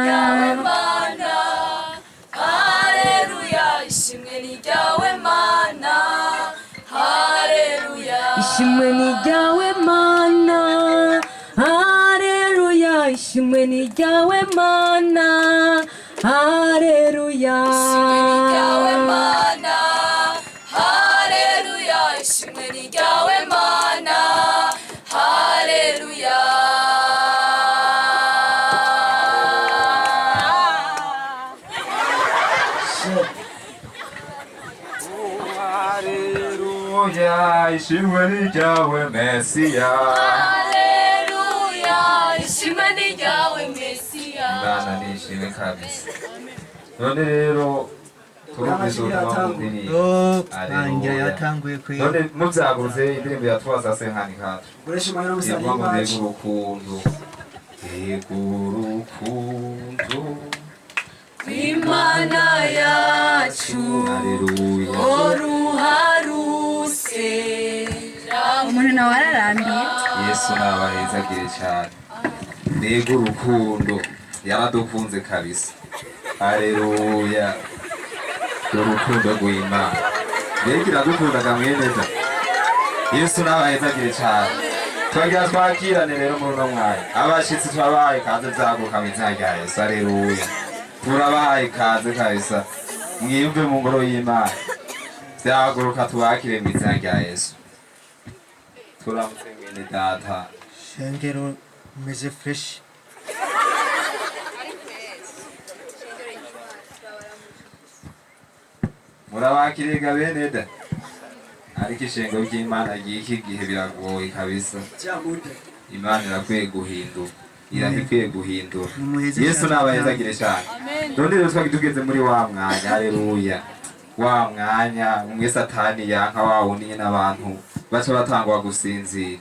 Ryawe Mana, haleluya, ishimwe ni ryawe Mana, haleluya. Ishimwe ni ryawe Mana. Haleluya, ishimwe ni ryawe Mana. Haleluya. Ishimwe ni ryawe Mana, haleluya, ishimwe ni ryawe Mana, haleluya. Haleluya, ishimwe ni ryawe Mesiya. Haleluya, ishimwe ni ryawe Mesiya. Imana nishimwe kabisa. None rero turumvise ubutumwa mu ndirimbo. Ngira yatanguye kwera. None muvyagurutse indirimbo ya Twaza Senkani Katra. Ukoresha umwanya w'umusarani Ivuga ngo mbega wacu. urukundo. Mbega urukundo. Imana yacu Haleluya. oruharuse. Umuntu nawe ararambiye. Yesu nabahezagire cyane. Mbega urukundo. Yaradukunze kabisa. Haleluya. Urukundo rw'Imana. Mbega iradukundaga mwene da. Yesu nabahezagire cyane. Twagira twakirane rero muri uno mwanya. Abashitsi twabahaye ikaze vyaguka mu izina rya Yesu. Haleluya. Turabahaye ikaze kabisa. Mwiyumve mu ngoro y'Imana. Vyaguruka tubakire mu izina rya Yesu. Turamutse mwene data. Shengero meze fresh. Murabakiriga bene da. Ariko ishengo ry'Imana ry'iki gihe biragoye kabisa. Imana irakwiye guhindura. Irakwiye guhindura. Nimuheze Yesu cyane. nabahezagire cyane. None rero twari tugeze muri wa mwanya, haleluya. Wa mwanya umwe Satani yanka wa wundi nyine abantu baca batangwa gusinzira.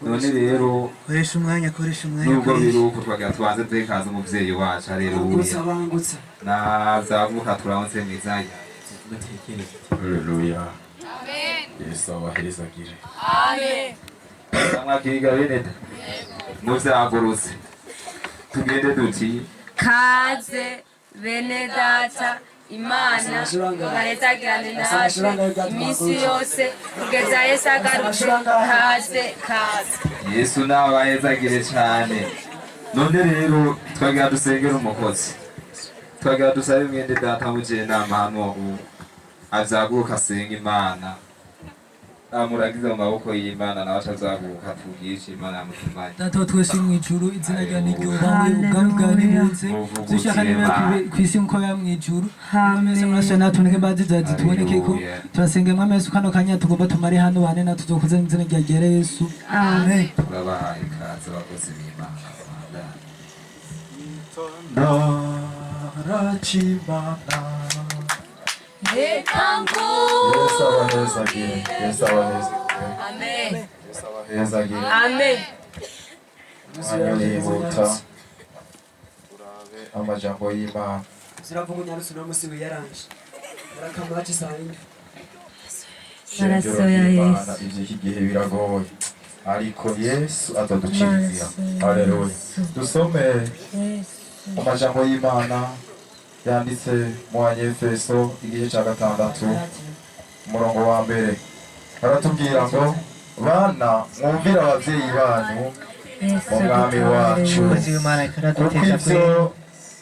None rero Koresha umwanya, koresha umwanya. nubwo koresha. biri uko twagira tubanze duhe umuvyeyi wacu, Bangutsa haleluya. bangutsa. Nazavuka turamutse mu izina rya Yesu. Haleluya. Yesu abahezagire. Amen. Mwakiriga bene da. Muvyagurutse. Tugende duti Kaze bene data, Imana bahezagirane natwe iminsi yose kugeza Yesu agarutse. Kaze kaze. Yesu nabahezagire cyane. None rero twagira dusengere umukozi. Twagira dusabe mwende data mugire inama hano ubu. Avyaguruka asenga Imana. Amuragize mu maboko y'Imana nawe acazaguruka tubwire ico Imana yamutumanye. Data wa twese uri mu ijuru, izina ryawe niryubahwe, ubwami bwawe nibuze, Muvuguti ivyo ushaka nibibe Imana. kw'isi nkuko biba mw'ijuru. Mwami Yesu, amaraso yawe natuboneke, imbabazi zawe zitubonekeko. Haleluya. Turasenga Mwami Yesu kano kanya tugomba tumare hano bane natwe tuzokuze mu izina rya ryera Yesu. Amen. Turabahaye ikaze abakozi b'Imana. Narachimana. Reka Yesu abahezagire. Yesu abahezagire. Amen. Yesu abahezagire. Amen. Umwanya urihuta. Turabe amajambo y'Imana. Ziravuga unyarusi uno musi wiyaranje. Urakamaci saa yine. Shengero Maraso ya ry'Imana ivy'iki gihe biragoye. Ariko Yesu azoducira inzira. Haleluya. Dusome amajambo y'Imana yanditse mu Banyefeso igice cya 6 umurongo wa mbere. Baratubwira ngo bana mwumvire abavyeyi banyu mu mwami wacu, Umukozi w'Imana ariko kuko araduteza ivyo kwera.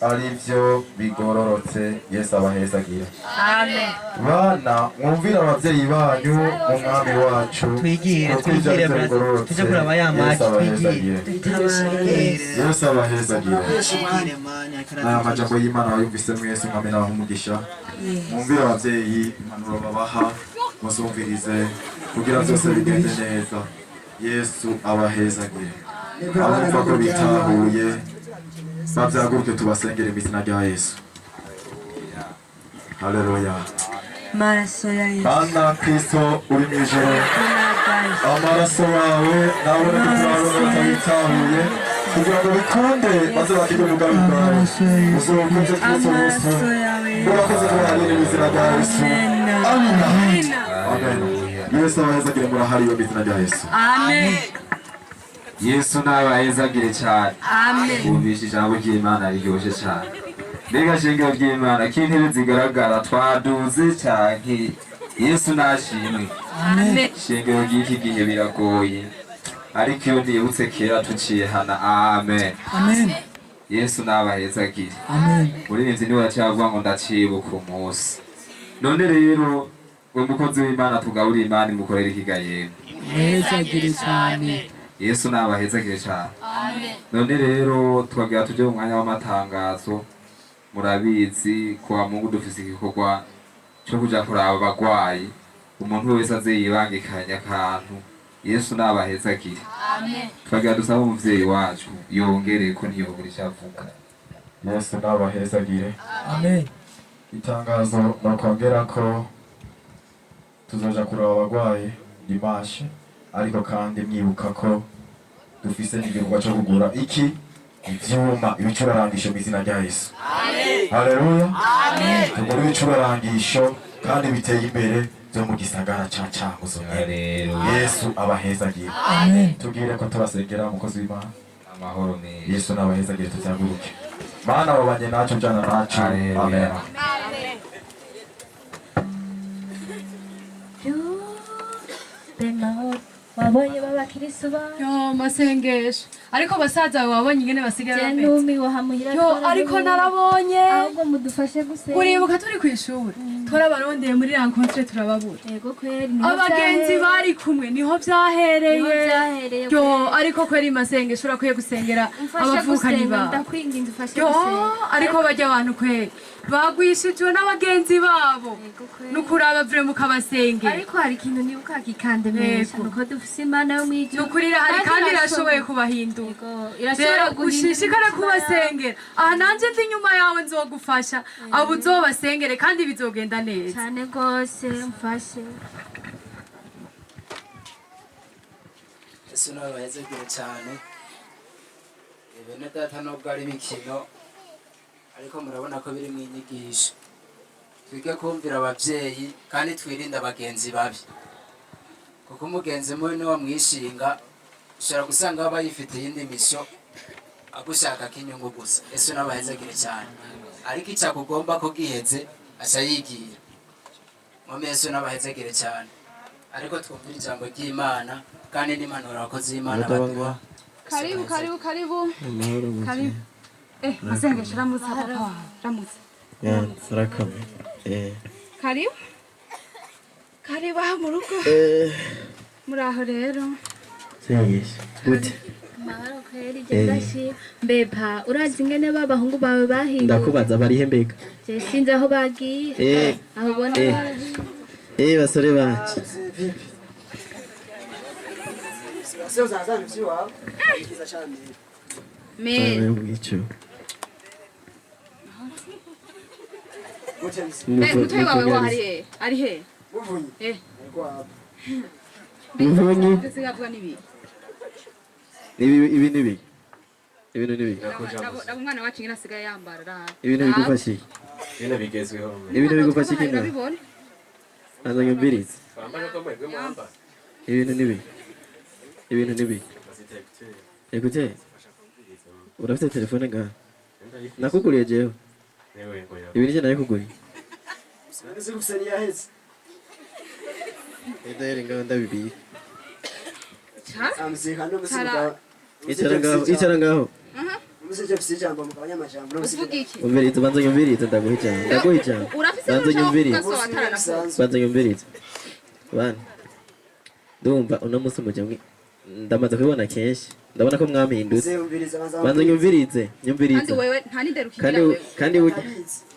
ari byo bigororotse. Yesu abahezagire. Amen. Bana mwumvire abavyeyi banyu mu mwami wacu, Twigire, kuko ivyo twigire, ari byo brother. bigororotse. Tuje kuraba ya Yesu match, abahezagire. twigire. Yesu abahezagire. Twigire, man, ariko N'aya araduteza. majambo y'Imana wayumvise mwese, mwami nabaha umugisha. Mwumvire abavyeyi impanuro babaha, muzumvirize kugira byose bigende neza. Yesu abahezagire. Abumva ko bitahuye bavyaguruke tubasengere mu izina rya Yesu. Haleluya. Maraso ya Yesu. Bana Kristo uri mu ijuru, amaraso yawe nabone ko turabona batabitahuye kugira ngo bikunde maze bakirwe mu bwami bwawe. Uzokunze Kristo Yesu. Urakoze kubahagire mu izina rya Yesu. Amina. Amen. Yesu abahezagire, murahariwe mu izina rya Yesu. Amen. Yesu nabahezagire cyane. Amen. Bumvishe ijambo ry'Imana riryoshe cyane. Mbega shingiro ry'Imana k'intebe zigaragara twaduze cyane. Yesu nashimwe. Amen. Shingiro ry'iki gihe biragoye, ariko iyo nibutse kera tucihana. Amen. Amen. Yesu nabahezagire. Amen. Muririmbyi niwe yaciye ngo ndacibuka umunsi. None rero ngo mukozi w'Imana tugaburire Imana imukorere ikiga yemwe. Muhezagire cyane. Yesu nabahezagire cyane. Amen. None rero twagira tujye mu mwanya w'amatangazo. Murabizi kwa Mungu dufise igikorwa cyo kuja kuraba abagwayi. Umuntu wese aze yibangikanya akantu. Yesu nabahezagire. Amen. Twagira dusaba umuvyeyi wacu yongere ko ntiyobura icyo avuga. Yesu nabahezagire. Amen. Itangazo nokongera ko tuzoja kuraba abagwayi dimanche, ariko kandi mwibuka ko dufise n'igikorwa cyo kugura iki ivyuma ibicurarangisho mu izina rya Yesu. Haleluya. Tugura ibicurarangisho kandi biteye imbere byo mu gisagara ca Cankuzo. Yesu abahezagire. Amen. Tubwire ko tubasengera umukozi w'Imana. Amahoro meza. Yesu nabahezagire, tuzaguruke. Mana wabanye nacu jana nacu. Amen. Wabonye b'abakirisu ba Yo masengesho. Ariko basaza bawe wabonye ingene basigaye Je bameze. numiwe hamuhira. Yo ariko narabonye. Ahubwo mudufashe gusenga. Uribuka turi kw'ishuri twarabarondeye muri rencontre turababura. Yego kweri niho Abagenzi vyahereye. bari kumwe niho vyahereye. Niho vyahereye Yo kweri. ariko kweri masengesho urakwiye gusengera Umfashe abavukanyi gusenga bawe. ndakwinginze ufashe Yo gusenga. ariko barya abantu kweri bagwishijwe n'abagenzi babo. Nukuraba vure mukabasengera. Ariko hari ikintu nibuka kikandemesha Yego. nuko dufise Imana yo mw'ijuru. Nukuri irahari kandi irashoboye kubahindura. Irashobora Rero guhindura ushishikare imitima yabo. kubasengera. Aha nanje ndi inyuma yawe nzogufasha. Abo uzobasengere kandi bizogenda neza. Cyane rwose mfashe. Yesu nabahezagire cyane. Bene data nubwo ari imikino ariko murabona ko biri mu inyigisho. Twige kumvira ababyeyi kandi twirinde abagenzi babi, kuko umugenzi mubi niwo mwishinga ushobora gusanga aba yifitiye iyindi misyo agushakako inyungu gusa. Yesu nabahezagire cyane. Ariko icyakugomba ko giheze aca yigira. Mwami Yesu nabahezagire cyane. Ariko twumvire ijambo ry'Imana kandi n'impanuro abakozi b'Imana baduha. Karibu, karibu, karibu. Amahoro muvyeyi. Karibu. Masengesho ramutsa papa wawe. Ramutsa. Ya, sarakamwe. Karibu. Karibu aha mu rugo. Muraho rero. Sengesho. Gute? Mahoro kweri je ndashima. Mbepa urazi ingene b'abahungu bawe bahindutse. Ndakubaza barihe mbega? Je sinzi aho bagiye. Aho ubona barahiye. Basore banje. Sio zazana vyiwawe. Ikiza cyane. Mere. Ico. Mutoyi wawe wo ari he? Ari he? Muvunyi. Muvunyi. Singavuga nibi. Ibi ibi nibi. Ibintu nibi. Nabo umwana wacu ingene asigaye yambara ra. Ibintu bigufasha iki? Ibintu bigezweho. Ibintu bigufasha iki? Urabibona? Banza nyumvirize. Twambara uko mwebwe mwambara. Ibintu nibi. Ibintu nibi. Bazita écouteur. Écoutez. Urafite telefone ngaha? Nakuguriye jewe. Newe ngo ya. Ibi nije nabikuguriye. Sinzi guseni yaheze. Ndahera ngaho ndabibika. Amzika no musiga. Icara ngaho, icara ngaho. Umusije afise ijambo mugabanya amajambo no Uvuga iki? Umvirize, banza nyumvirize ndaguha ijambo. Ndaguha ijambo. Urafise Banza n'urushaka nyumvirize. kuvuga so wataranakuze. Banza nyumvirize. Bana. Ndumva uno munsi mujya mwi ndamaze kubibona kenshi. Ndabona ko mwamindutse. Umviriza, banza Banza nyumvirize, nyumvirize. Kandi wewe nta n'indero ukigira Kandi wewe. kandi burya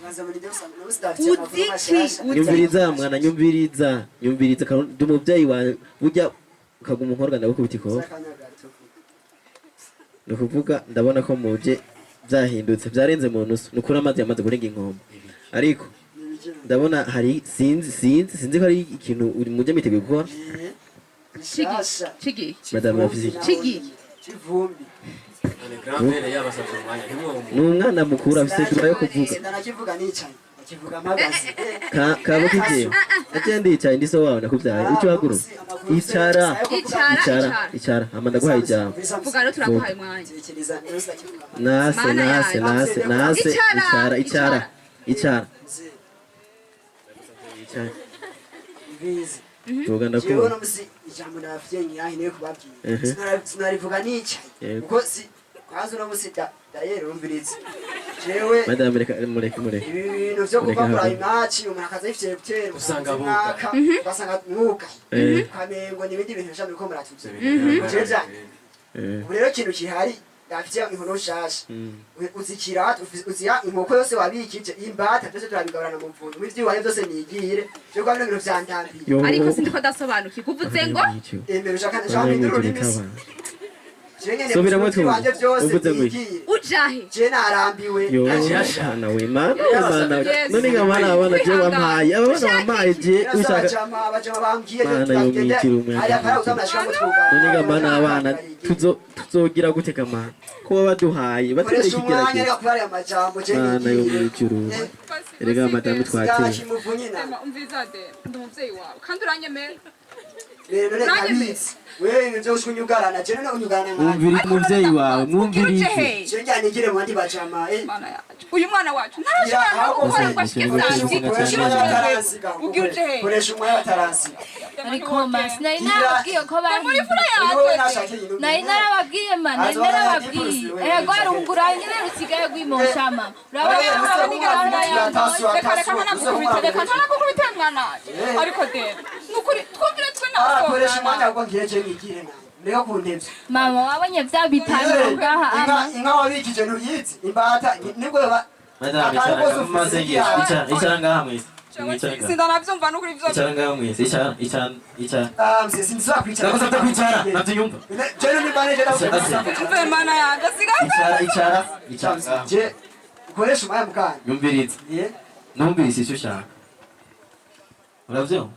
Banza muri ndyo usanga no sidafite amakuru mashasha. nyumviriza mwana nyumviriza nyumviriza ndi umuvyeyi wawe burya ukaguma unkorwa ndagukubita ikofe. Ni ukuvuga ndabona ko muje byahindutse byarenze mu nusu ni ukuri amazi yamaze kurenga inkombe ariko ndabona hari sinzi sinzi sinzi ko ari ikintu uri mujye mwiteguye gukora. Chigi. Madame Rafiki. Chigi. Kivumbi. None grand-père yabasavye umwanya ntimwumve. Ni umwana mukuru afite droit yo kuvuga. Ndanakivuga nicaye. Kivuga mpagaze. Kabuka igihe aje ndicaye ndi so wawe ndakubyaye icyo haguruka icara. Icara, icara icara. Icara hama ndaguhaye ijambo. Vuga rero, turaguhaye umwanya. Nase. Mana Nase. yanjye. Nase nase. Icara, icara icara icara icara. Mbizi. Vuga Jewe ndakumva. uno musi ijambo ndabafitiye nyahineyo kubabwira. Sinarivuga nicaye. Yego. Kuko si kwanza uno musi dayeri urumviriza. Jewe Madame, reka mureke mureke. ibi bintu vyo Mureke kuva kuri haguruke. imaci umuntu akaza yifitiye gutera Usanga mwaka ugasanga mwugaye ukamengo n'ibindi bintu bishobora biriko muratuvya. Jewe vyanje ubu rero ikintu gihari ndafitiye inkono nshasha. Uzikira uziha inkoko yose wabikije imbata byose turabigaburana mu mvunyu ivy'iwanyu byose nigire je kwa bino bintu vyandambiye. Yo. Ariko sindiko ndasobanukirwa uvuze ngo Emera ushaka nshaka mpindura ururimi se je nyene Subiramo mu wanje twumve. vyose Uvuze ngo iki? nigire ujahe. Je narambiwe. Yo mana we, mana we, mana none nga mana abana je wampaye aba bana wampaye je ushaka abajama abajama bambwiye Mana yo mwitira umwana. hariya kare uzamashika mu twugara. None nga mana abana tuzogira gute kamana ko baduhaye batwereka Koresha umwanya igerageza. reka kubara aya majambo je Mana yo nigire. mwijuru, erega madamu twakira. Kimuvunye na Ema, umviza de ndi umuvyeyi wawe kandi uranyemera. Rero reka bitsi wewe ibintu vyo kunyugarana je none unyugarana nkanje. Mwumvirize umuvyeyi wawe, mwumvirize. Je njya nigire mu bandi bajama. Mana yacu, uyu mwana wacu ntarashobora no gukora ngo ashike saa sita. Ugira uje he? Koresha umwanya bataransiga. Ariko ma sinari narababwiye ko Muri fura Wewe yanjye. nashaka ibintu. Nari narababwiye ma, nari narababwiye ego rungura nyine rusigaye rwimosha mama, urabona. Reka reka ntanagukubite, reka ntanagukubite mwana wacu. Ariko de nukuri twumvire twe Koresha umwanya nawe. ngo ngire je nigire nawe ndeka kuntevya. Mama, wabonye vya bitanu ngaha Inka ama inka wabikije ntuyizi imbata nibwo Madame, icara masengesho, icara icara ngaha mwese, mwicara ngaha. Sindanavyumva nukuri ivyo. Icara ngaha mwese, icara icara icara. Ah mse sinzakwicara. Ndagusabye kwicara navyumva. Je ni bane je Ase. Mve mana yanjye sigaye. Icara icara icara ngaha. Je ukoresha umwanya mukanya. Nyumvirize. Ye. Numvise icyo ushaka, uravyumva,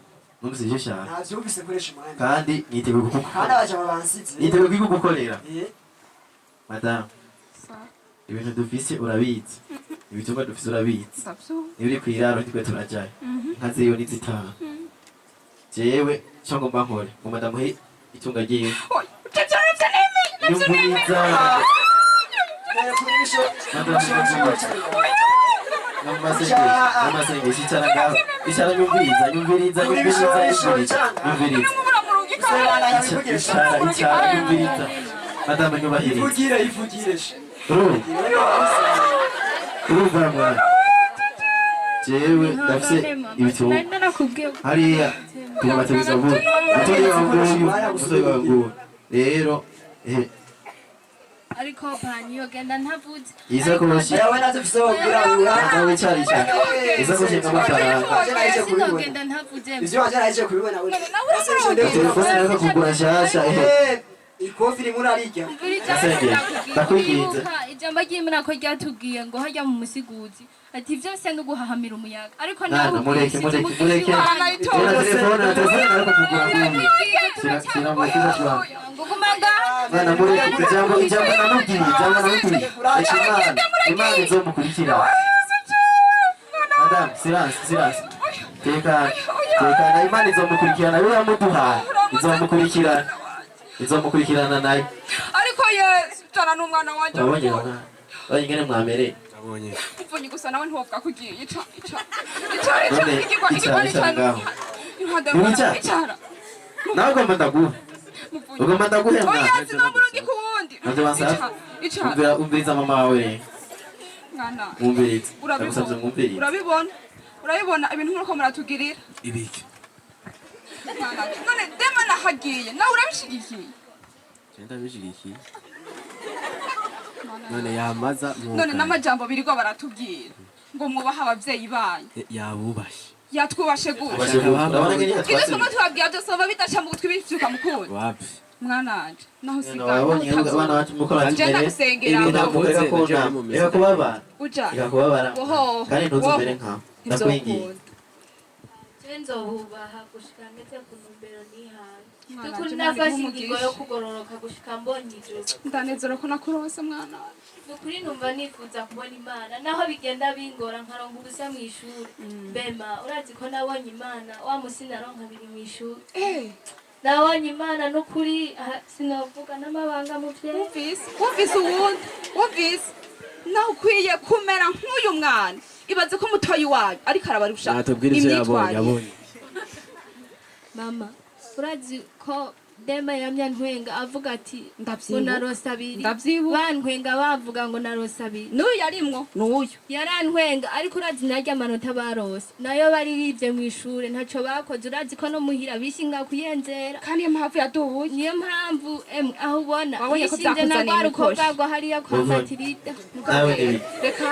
numvise icyo ushaka. Ntavyumvise, koresha umwanya. Kandi niteguye Kandi kugukorera. abajama bansize. Niteguye kugukorera. Ye. Madamu, ibintu dufise urabizi, ibitumba dufise urabizi. Ndavyumva. Niba uri kw'iraro nitwe turajayo inka ziyo ni zitanu. Jewe co ngomba nkore, ngomba ndamuhe itunga ryiwe. Ivyo navyo nemeye, navyo nemeye. Nyumviriza. Namasengesho, icara ngaho, icara, nyumviriza nyumviriza nyumviriza nyumviriza nyumviriza. Icara icara, nyumviriza madamu, nyubahiriza. Ivugire ivugire. Urumva mwana, jewe ndafise ibitungwa Nari narakubwiye ko hariya tubabatiriza vuba. Mutoyi wawe nguyu, mutoyi wawe nguyu rero Ariko pani yogenda ntavuze. Isakoshi. Yawe nazo ufise wogira ura. Nawe icara icara isakoshi nk'amafaranga. Sinogenda ntavuze. Ivyo wanje naje kubibona we. Telefone ariko kugura nshasha. Ikofi rimwe urarirya. Asengera, ndakwinginze. Ijambo ry'Imana ko ryatubwiye ngo hajya mu musiguzi ati vyose ni uguhahamira umuyaga, ariko Nana, mureke mureke mureke. Tera telefone na telefone ariko kugura nguyu. Sira mu kiza cyawe. Nguguma ngaha. Nana, mureke ijambo ijambo namubwiye ijambo namubwiye. Reka Imana Imana izomukurikira. Madame, silence silence. Tekana tekana, Imana izomukurikirana we yamuduhaye. Izomukurikirana. Izomukurikirana nayo. Ariko Yesu jana n'umwana wanje. Wabonye mwana. Wabonye ingene mwamereye. Nabonye. Muvunyi gusa nawe ntiwovuga ko ugiye ica ica ica ica. None Igikwa icara igikwa icara ngaho. Iruhande Ntiwicara? icara. Nawe ugomba ndaguhe. Ugomba ndaguhe mwana. Oya, sinomurungi ku wundi. Navyo bansaba. Icara icara. Umvira umviriza mama wawe rero. Mwana. Mwumvirize. Urabibona. Ndagusavye mwumvirize. Urabibona urabibona ibintu muriko muratugirira. Ibiki? Mwana, none dema nahagiye nawe urabishigikiye. Genda bishigikiye. None yamaza None n'amajambo birirwa baratubwira ngo mwubahe abavyeyi banyu. Yabubashe. Yatwubashe gute? Ubashe gute? Urabona ngene Ibyo yatwatse. tuma tubabwira byose baba bidaca mu gutwi bivyuka mukuru. Wapi? Mwana wanje naho usigaye Wabonye abana bacu muko Nje batumere. ndagusengera. Ibintu reka kunama. Reka kubabara. Uja. Reka kubabara. Woho. Kandi ntuzumere nkawe. Ndakwinginze. Je nzobubaha gushika ngeze ku ntumbero nihaye. Nukuri nafashe ingingo yo kugororoka gushika mbonye ijuru. Ndanezera ko nakuronse mwana wanje. Nukuri numva nifuza kubona Imana naho bigenda bingora nkaronka ubusa mu ishuri. Bema urazi ko nabonye Imana wa musi naronka biri mu ishuri. Nabonye Imana nukuri sinovuga n'amabanga muvyeyi. Wumvise uwundi wumvise nawe ukwiye kumera nk'uyu mwana. Ibaze ko mutoyi wayo ariko arabarusha Natubwira ivyo yabonye. Mama urazi ko Dema yamya ntwenga avuga ati ngo narose abiri. Bantwenga bavuga ngo narose abiri. N'uyu yarimwo n'uyu yarantwenga ariko urazi narya amanota barose nayo bari bivye mu ishure ntaco bakoze. Urazi ko no muhira bishinga kuyenzera kandi niyo mpamvu yadubuye niyo mpamvu aho ubona Wabonye ko bishinze na vyakuzaniye rwa imikoshi. rukobwa rwa hariya kwa Matilda. Reka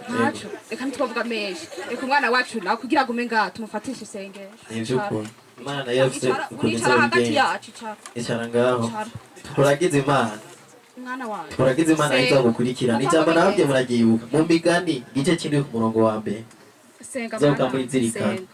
ntaco reka ntitwovuga menshi. Reka umwana wacu nawe kugira agume ngaha tumufatishe isengesho. Ni ivy'ukuri Imana nayo yafise ukuntu Uricara hagati izobigenza. yacu icara. Icara ngaho. Icara. Turagize Imana. Mwana wacu Turagize Imana izogukurikirana. Ijambo nababwiye muraryibuka mu migani igice c'indwi ku murongo wa mbere. Senga Zoga mwana murizirikana. senga.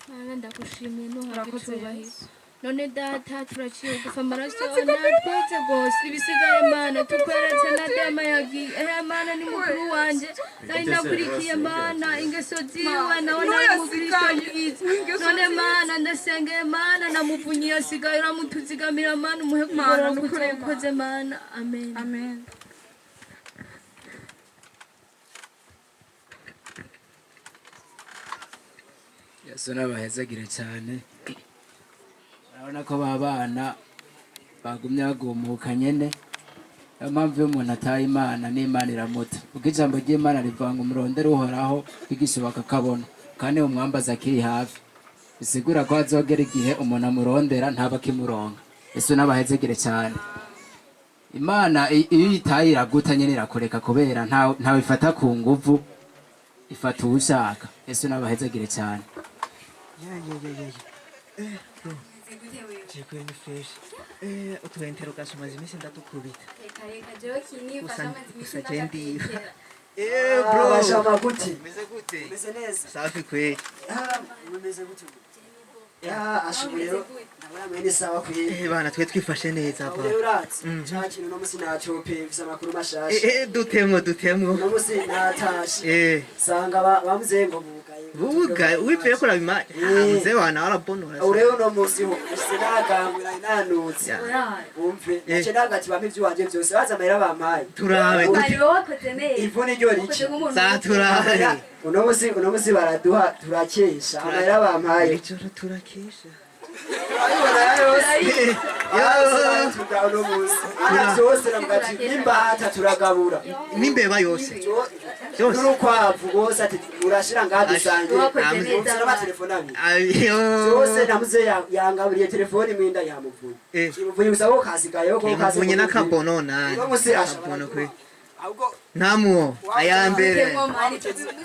Mana ndagushimiye ntuhabwe Urakoze icubahiro. Yesu. None data turaciye gufa amaraso natwetse rwose ibisigaye Mana tukweretse na Dema yagiye. Mana ni mukuru wanje nari nakurikiye Mana ingeso ziwe nawe nari mukristo mwiza. None Mana ndasengeye Mana namuvunyiye asigaye uramutuzigamira Mana umuhe kugororoka uzokoze Mana. Amen. Amen. Yesu n'abahezagire cyane. Urabona ko babana bagumye bagumuka nyene. Niyo mpamvu iyo umuntu ataye Imana n'Imana iramuta. Kuko ijambo ry'Imana rivuga ngo umurondere Uhoraho bigishoboka akabona, kandi umwambaza akiri hafi. Bisigura ko hazogera igihe umuntu amurondera ntaba akimuronka. Yesu n'abahezagire cyane. Imana iyo uyitaye iraguta nyene irakureka kubera ntawe ifata ku nguvu, ifata uwushaka. Yesu n'abahezagire cyane. Ya. Bro. Jekwe ni fresh. Utu interrogation maze iminsi ndatukubita. Reka jewe kinifasha amaze iminsi Gusa je ndiba. ndatekera. Bro. Bashaka gute? Umeze gute? Umeze neza. Safi kweli. Umeze gute? Ya ashuye. Ndabona mwene sawa kweli. Bana twe twifashe neza Aho ba. rero uratse. Ca kintu no musi nacope mfise amakuru mashasha. Dutemwo. No musi natashe. Sanga bamuze ngo bugaye. Bugaye wipfuye kuraba imari. Muze wana warabonora. Ubu rero uno musi ho sinagangura nanutse. Umve nace ndagati bampe ivy'iwanje vyose baza amahera bampaye. Turabe. Ari wowe wakoze neza. Ivu niryo riki. Wakoze nk'umuntu Za turabe. Uno musi baraduha turakesha amahera bampaye. Ijoro turakesha. Urabibona yose. Yose tuga uno musi. Ana vyose navuga ati n'imbata turagabura. N'imbeba yose. Byose. N'urukwavu rwose ati urashira ngaha dusangire. Wakoze neza. Umvise n'amatelefone abiri. Ayo. Byose namuze yangaburiye telefone mwinda yamuvunye. Imuvunye gusa ko kasigayeho ko Imuvunye n'akabono nani. Uno musi Akabono kwe. Ntamuwo aya mbere.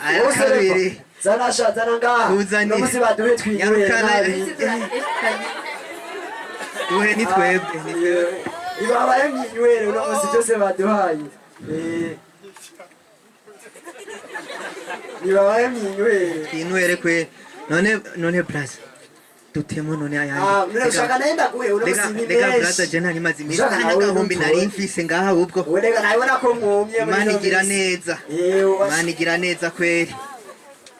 Aya Bose kabiri. Zana sha zana ngaha. Tuzanire. Uno musi baduhe twinywere Nyarukana. nabi. Duhe ni twebwe ni twebwe. Ibabaye mwinywere uno musi byose baduhaye. Nibabaye mwinywere. Twinywere kwe. None braza. Dutemo none ayandi. None ushaka nenda guhe uno musi ni Reka menshi. braza je nari maze iminsi Ushaka nta nawe n'agahumbi ntutore. nari mfise ngaha ubwo. Reka nabibona ko mwumye muri Imana ino igira minsi. neza. Imana igira neza kweri.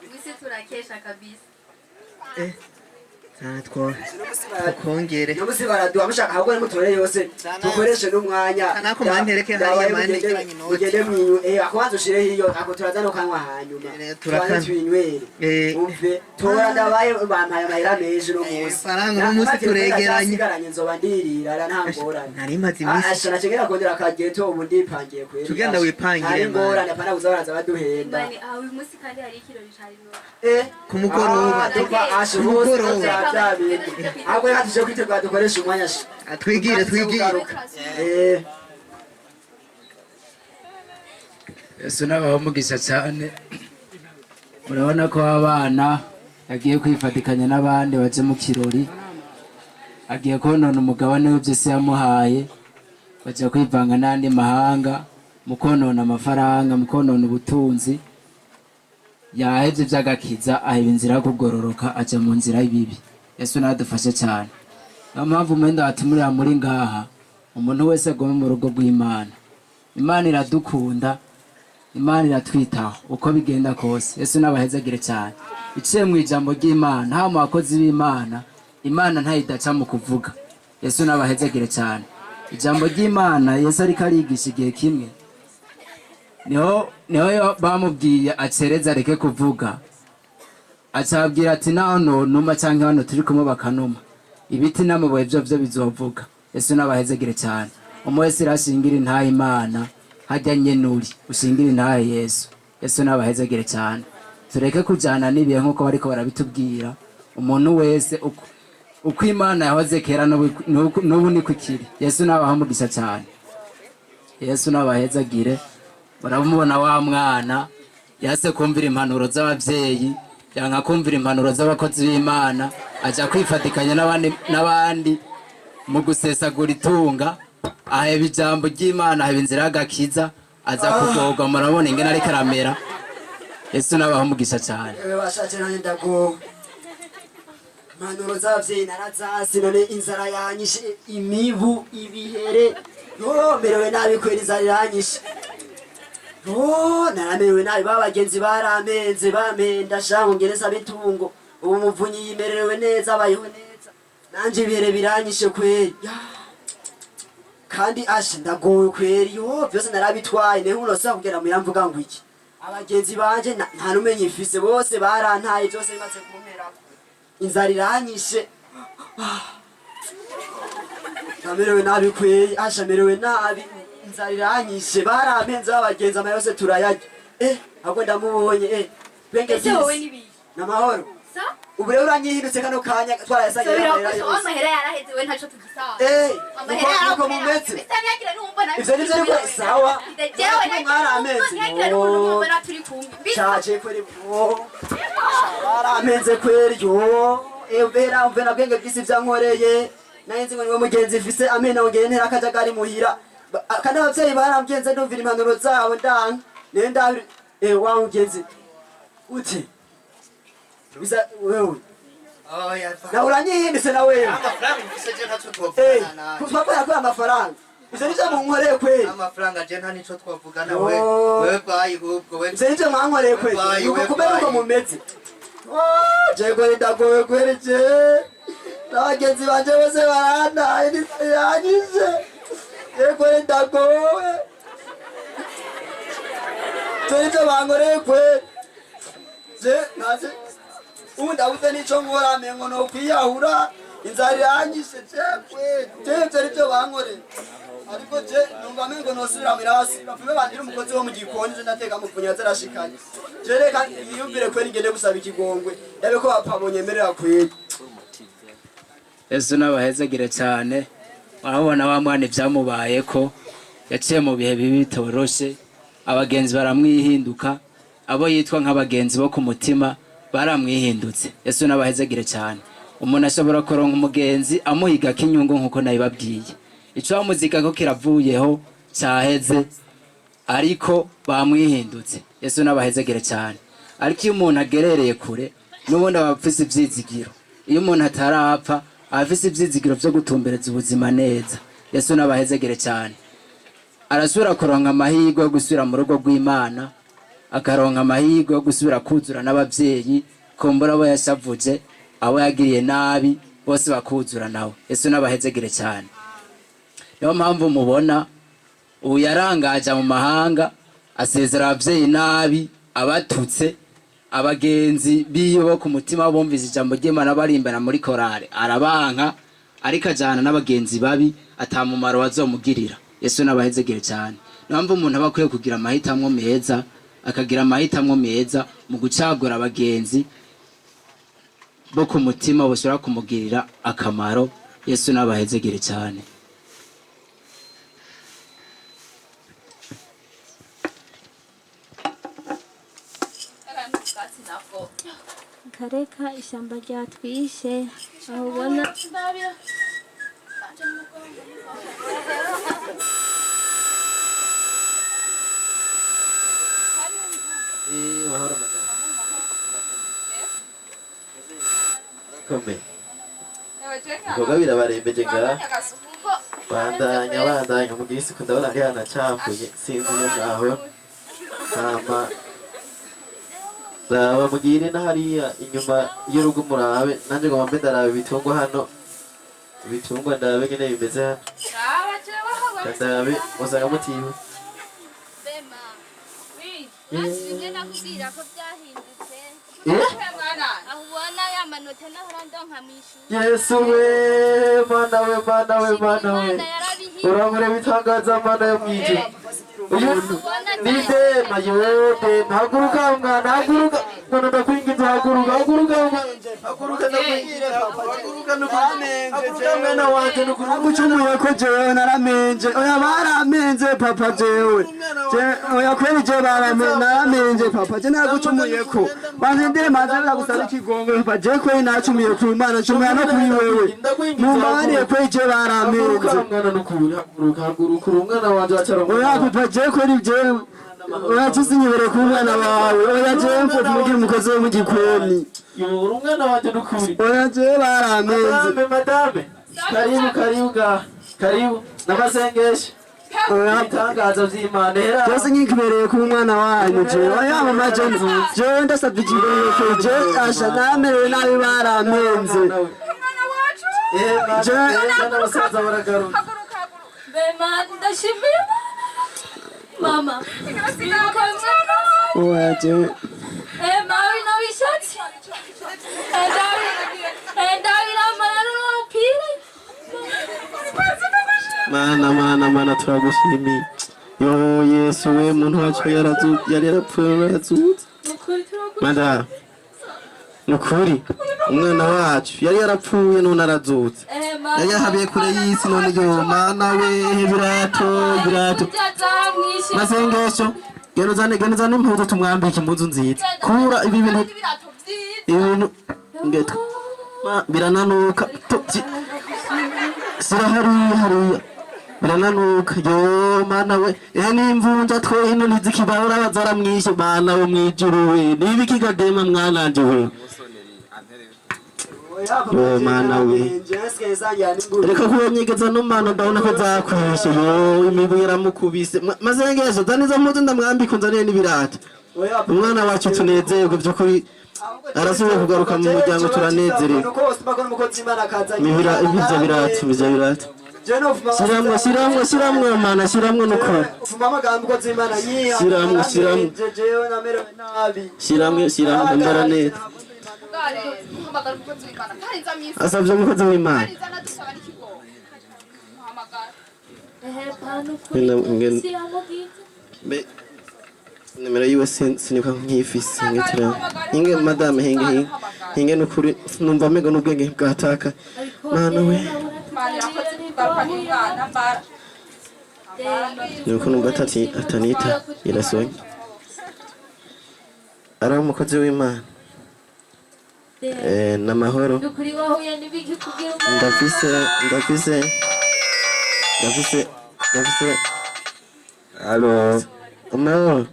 Mwisi turakesha kabisa. Sana twokongere. Uno musi baraduha mushaka ahubwo nimutore yose dukoreshe n'umwanya. Sana ko mantereke hariya mantekeranye inoti. Mugende mwinywe ako banza ushireho iyo ako turaza no kanywa hanyuma. turakanywa. Tubanze twinywere. Umve tora ndabaye bampaye amahera menshi uno musi. Faranga uno musi turegeranye. Nsigaranye nzoba ndirira ara nta ngorane. Nari maze iminsi. Asha nacengera kondera akageto ubu ndipangiye kweri. Tugenda wipangire, Nta man. ngorane apana kuza baraza baduhenda. Mani aho uyu munsi kandi hari ikirori ca Rino. Ku mugoroba. Tuva asha Ku mugoroba. bya bindi. Ahubwo reka tuje kwitegura dukoreshe umwanya sha. Twigire. Yesu n'abaha umugisha cyane. Murabona ko abana yagiye kwifatikanya n'abandi baje mu kirori, agiye konona umugabane w'ibyo se yamuhaye, baja kwivanga n'andi mahanga mu konona amafaranga, mu konona ubutunzi. Yahevye ivy'agakiza aheba inzira yo kugororoka aja mu nzira y'ibibi. Yesu nadufashe cyane. Niyo mpamvu mwenda watumurira muri ngaha, umuntu wese agome mu rugo rw'Imana. Imana iradukunda, Imana iratwitaho uko bigenda kose. Yesu n'abahezagire cyane. Iciye mu ijambo ry'Imana, haba mu bakozi b'Imana, Imana ntayidaca mu kuvuga. Yesu n'abahezagire cyane. Ijambo ry'Imana Yesu ariko arigisha igihe kimwe, niho bamubwiye acereze areke kuvuga, acabwira ati naho nonuma canke hano turi kumwe bakanuma, ibiti n'amabuye vyo vyo bizovuga. Yesu n'abahezagire cyane. Umwe wese irashingira intahe Imana, harya nyene uri ushingira intahe Yesu. Yesu n'abahezagire cyane. Tureke kujana n'ibihe nk'uko bariko barabitubwira. Umuntu wese uko Imana yahoze kera n'ubu niko ikiri. Yesu n'abaha umugisha cyane. Yesu n'abahezagire. Muramubona wa mwana yase kumvira impanuro z'abavyeyi, yanka kumvira impanuro z'abakozi b'Imana, aja kwifatikanya n'abandi mu gusesagura itunga, aheba ijambo ry'Imana, aheba inzira y'agakiza, aza kugorwa. Murabona ingene ariko aramera. Yesu n'abaha umugisha cyane. Ewe bashatse nanjye ndagowe. Impanuro z'abavyeyi narazasi, none inzara yanyishe, imibu, ibihere. Yo, merewe nabi kweri, inzara iranyishe. Yo, naramerewe nabi, ba bagenzi baramenze, bampenda sha ngo ngere nsaba itungo. Ubu Muvunyi yimerewe neza, abayeho neza. Nanje ibihere biranyishe kweri. Ya. Kandi ashe ndagowe kweri, yo, byose narabitwaye, neho unosa kugera muhira mvuga ngo iki. Abagenzi banje nta n'umenye mfise, bose barantaye, byose bimaze kumperako. Inzara iranyishe. Ndamerewe nabi kweri, asha merewe nabi. Inzara iranyishe, barampenze abagenzi, ama yose turayarya. Ahubwo ndamubonye, Bwenge Ese wowe bwiza. ni biki? Namahoro. Sa? Ubu rero uranyihindutse kano kanya twarayasangiye Subira amahera gusa yose. amahera yaraheze, we ntaco tugisaba. Amahera Nuko yarakuhera. mumeze. Bisa ntiyagira n'uwumbona. Ivyo nivyo ariko sawa. Jewe ntagira Mwaramenze. ntiyagira n'umuntu umumbona turi kumwe. Bisa. Shaje kweri. Oh. Baramenze kweri yo. Umvera umvera Bwenge bw'isi vyankoreye. Nari nzi ngo niwe mugenzi mfise amena ngene ntera akajagari muhira. Kandi abavyeyi barambwiye ndumvira impanuro zabo ndanka. Niyo ndabi wa mugenzi. Uti. Bisa wewe. Na uranyihindutse na wewe. Amafaranga mfise je ntacyo twavugana nawe. Twavugana kuri amafaranga. Ivyo nivyo munkoreye kweri. Amafaranga je nta nico twavugana Yo. we. Wewe bayi ahubwo we. Ivyo nivyo mwankoreye kweri. Bayi, Nuko we kubera uko bayi. mumeze. Oh, je kweri ndagowe kweri je. N'abagenzi banje bose barantaye yanyishe. Je kweri ndagowe. Ivyo nivyo bankoreye kweri. Je naje ubu ndabuze n'ico nkora mengo no kwiyahura, inzara iranyishe je kweri. Je ivyo nivyo bankoreye. Ariko je numva mengo nosubira mwirasi bapfume bangira umukozi wo mu gikoni, je ndateka Muvunyi azarashikanye. Je reka niyumvire kweri ngende gusaba ikigongwe, ndabe ko bapfa bonyemerera kweri. Yesu n'abahezagire cyane. Urabona wa mwana ibyamubayeko, yaciye mu bihe bibi bitoroshe, abagenzi baramwihinduka, abo yitwa nk'abagenzi bo ku mutima baramwihindutse. Yesu n'abahezagire cyane. Umuntu ashobora kuronka umugenzi amuhigako inyungu nk'uko nabibabwiye. Ico bamuzigako kiravuyeho caheze, ariko bamwihindutse. Yesu n'abahezagire cyane. Ariko iyo umuntu agerereye kure, n'ubundi aba afise ivyizigiro. Iyo umuntu atarapfa, aba afise ivyizigiro vyo gutumbereza ubuzima neza. Yesu n'abahezagire cyane. Arasubira kuronka amahirwe yo gusubira mu rugo rw'Imana, akaronka amahirwe yo gusubira kuzura n'abavyeyi, kumbura abo yashavuje, abo yagiriye nabi, bose bakuzura nawe. Yesu n'abahezagire cyane. Niyo mpamvu mubona ubu yarangaje mu mahanga, asezera abavyeyi nabi, abatutse, abagenzi biwe bo ku mutima bumvise ijambo ry'Imana barimbana muri korale, arabanka, ariko ajana n'abagenzi babi atamumaro bazomugirira. Yesu n'abahezegere cyane. Niyo mpamvu umuntu aba akwiye kugira amahitamwo meza, akagira amahitamwo meza mu gucagura abagenzi bo ku mutima bashobora kumugirira akamaro. Yesu n'abahezegere cyane. Kareka ishyamba ryatwishe aho ubona. Wahora madam. Komeye. Ibikorwa birabarembeje ngaha. Bandanya bandanya mugire isuku, ndabona hariya hanacafuye, sinzi iyo mwahora. Hama raba mugire na hariya inyuma y'urugo murabe, nanje ngomba mbe ndaraba ibitungwa hano, ibitungwa ndabe ngene bimeze hano. Ndabe usanga mutiwe. Bema. Urazi nakubwira ko byahindutse. Eh? Aho ubona ya manota nahora ndonka mw'ishuri. Yesu we, Mana we, Mana we, Mana we, urabure bitangaza Mana yo mwijuru. Uyu ni Dema, yo Dema, haguruka mwana, haguruka mwana, ndakwinginze, haguruka, haguruka mwana, haguruka ndakwinginze, haguruka haguruka mwana wanje nukuri. Nagucumuye ko jewe naramenje, oya baramenze papa jewe. Oya kweli jewe naramenje papa, je naragucumuye ko. Banzindire manze ndagusaba ikigongwe papa, je kweli nacumuye ku Mana, ncumuye no kuri wewe. Mumbabariye kweli jewe baramenze. Haguruka mwana nukuri, haguruka, haguruka uri umwana wanje wacara. Oya papa je kweli jewe oya tusinyibere ku mwana wawe, oya jewe mfite umugira umukozi wo mu gikoni. Yo uri umwana wanje nukuri. Oya jewe baramenze. Madame, madame, karibu, karibu ga, karibu n'amasengesho. Ibitangaza vy'Imana hera. Byose nkikibereye kuba umwana wanyu jewe, oya mama je jewe ndasabye ikigongwe kweli jewe asha namerewe nabi baramenze. Jewe n'abasaza baragaruka. Bema ndashimira Mama. Oya jewe Mawe nabishatse. Ndabira n'umupira. Mana, mana, mana, turagushimiye. Yo Yesu we, muntu wacu yari yarapfuye yarazutse. Mada, nukuri umwana wacu yari yarapfuye none arazutse. Yari yahabiye kure y'isi none yo Mana we, birato birato. Masengesho, genda uzane, genda uzane impuzu tumwambike, impuzu nziza. Kura ibi bintu, ibintu ngetwe birananuka. Sira hariya hariya birananuka. Yo Mana we, ehe n'imvunja twe hino ntizikibahora bazaramwishe. Mana we mwijuru we, nibiki Dema mwananje we. Yo Mana we, reka kubanyegeza no mana, ndabona ko zakwishe. Yo imibu yaramukubise. Masengesho, zana izo mpuzu ndamwambika, unzanire n'ibirato. Umwana wacu tunezerwe by'ukuri arasubiye kugaruka mu muryango, turanezerewe. Mibira ibyo birato, ibyo birato. Shiramwo, shiramwo, shiramwo mana, shiramwo nukuri. Shiramwo, shiramwo. Shiramwo, shiramwo mbara neza. Asabye umukozi w'Imana. Nimero yiwe sinibuka nk'ifise ngitura. Hinge madame, hinge hinge. Hinge nukuri numva mego n'ubwenge bwataka. Mana we. Nuko numva atati atanita irasonye. Ari umukozi w'Imana. Namahoro. Ndafise ndafise ndafise ndafise. Alo. Amahoro.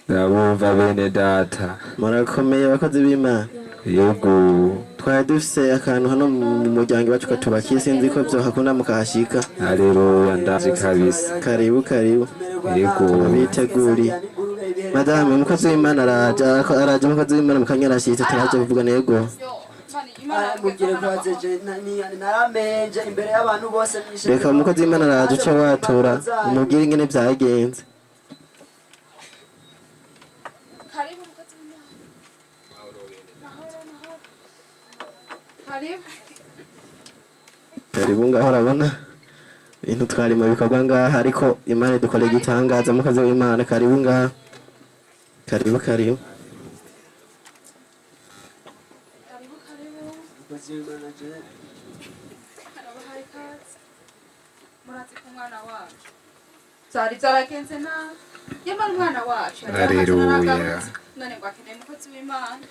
Ndabumva bene data. Murakomeye abakozi b'Imana. Yego. Twari dufise akantu hano mu muryango iwacu katubakiye, sinzi ko vyohakunda mukahashika. Haleluya, ndaje kabisa. Karibu karibu. Yego. Turabiteguriye. Madame, umukozi w'Imana araje, araje umukozi w'Imana mu kanya arashitse, turaje kuvugana yego. Naramenje imbere y'abantu bose mwishe. Reka umukozi w'Imana araje uce watura, umubwire ingene vyagenze. Karibu ngaho, urabona ibintu twari mu bikorwa ngaha, ariko Imana idukora igitangaza. Mukozi w'Imana, karibu ngaha, karibu karibu. Byari byaragenze nabi yamara umwana wacu Haleluya. None ngo akeneye umukozi w'Imana.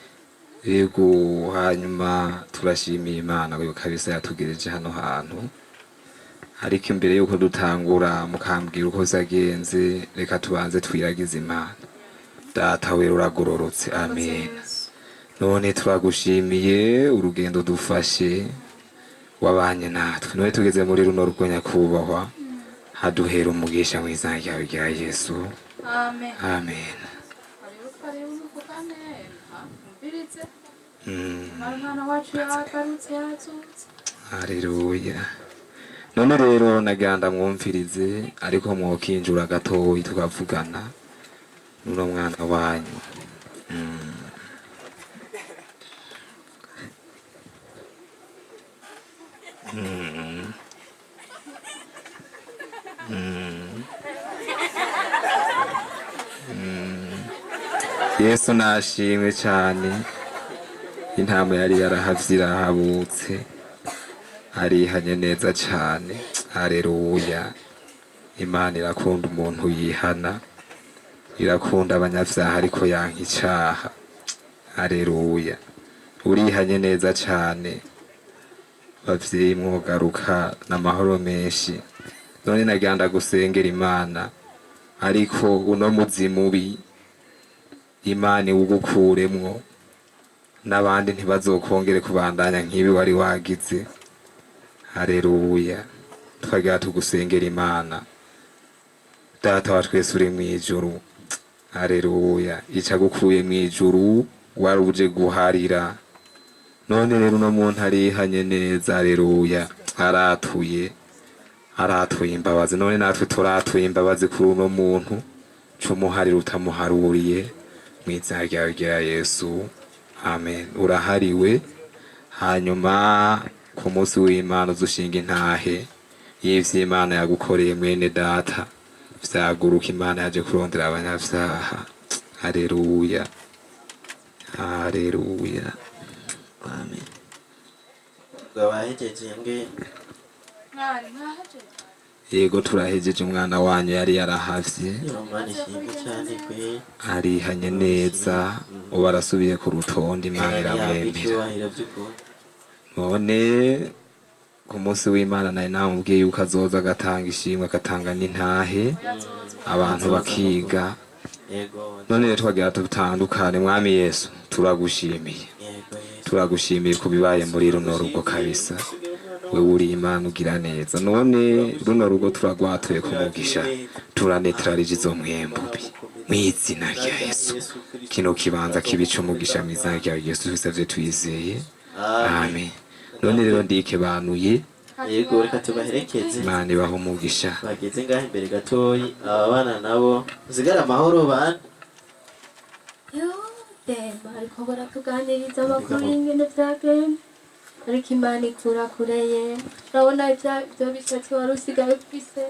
Yego, hanyuma turashimiye Imana ko kabisa yatugejeje hano hantu. Ariko imbere yuko dutangura mukambwira uko vyagenze, reka tubanze twiragize Imana. Data we uragororotse, amen. None turagushimiye urugendo dufashe, Wabanye natwe. None tugeze muri runo rugo nyakubahwa, haduhera umugisha mu izina ryawe rya Yesu. Amen. Amen. Karibu karibu muvugane, mwumvirize. Mara umwana wacu yagarutse yazutse. Haleluya. None rero nagira ndamwumvirize, ariko mwokinjura gatoyi tukavugana n'uno mwana wanyu. Yesu nashimwe cyane. Intama yari yarahavye irahabutse, arihanye neza cyane. Haleluya. Imana irakunda umuntu yihana, irakunda abanyavyaha ariko yanka icaha. Haleluya. Urihanye neza cyane. Bavyeyi mwogaruka n'amahoro menshi. None nagira ndagusengera Imana, ariko uno muzimubi Imana iwugukuremwo, n'abandi ntibazokongere kubandanya nk'ibi wari wagize. Haleluya. Twagira tugusengera Imana. Data wa twese uri mw'ijuru. Haleluya. Icagukuye mw'ijuru wari uje guharira. None rero uno muntu arihanye neza. Haleluya. Aratuye. Aratuye imbabazi. None natwe turatuye imbabazi kuri uno muntu. Cumuharira utamuharuriye. Mw'izina ryawe rya Yesu. Amen. Urahariwe. Hanyuma ku munsi w'Imana uzushinga intahe y'ivyo Imana yagukoreye mwene data. Vyaguruka, Imana yaje kurondera abanyavyaha. Haleluya. Haleluya. Amen. Gabahejeje nge. Mwari mwahejeje? Yego turahejeje. Umwana wanyu yari yarahavye, Imana ishimwe cyane kwe. arihanye neza, ubu arasubiye ku rutonde. Imana iramwemera. Icyubahiro by'ukuri. None ku munsi w'Imana nari namubwiye yuko azoza agatanga ishimwe, agatanga n'intahe, abantu bakiga. Yego. None rero twagira dutandukane. Mwami Yesu, turagushimiye, turagushimiye ku bibaye muri runo rugo kabisa. Wewe uri Imana ugira neza. None runo rugo turagwatuye ku mugisha, turanetrarije izo mwembubi mw'izina rya Yesu. Kino kibanza kibica umugisha mw'izina rya Yesu, tubisavye twizeye. Amen. None rero ndikebanuye. Yego, reka tubaherekeze. Imana ibahe umugisha. Bageze ngaho imbere gatoyi, aba bana nabo usigare amahoro bana. Yo, Dema, ariko baratuganiriza amakuru y'ingene vyagenda. Ariko Imana ikura kure ye. Urabona ivyo bishatsi wari usigaye ufise.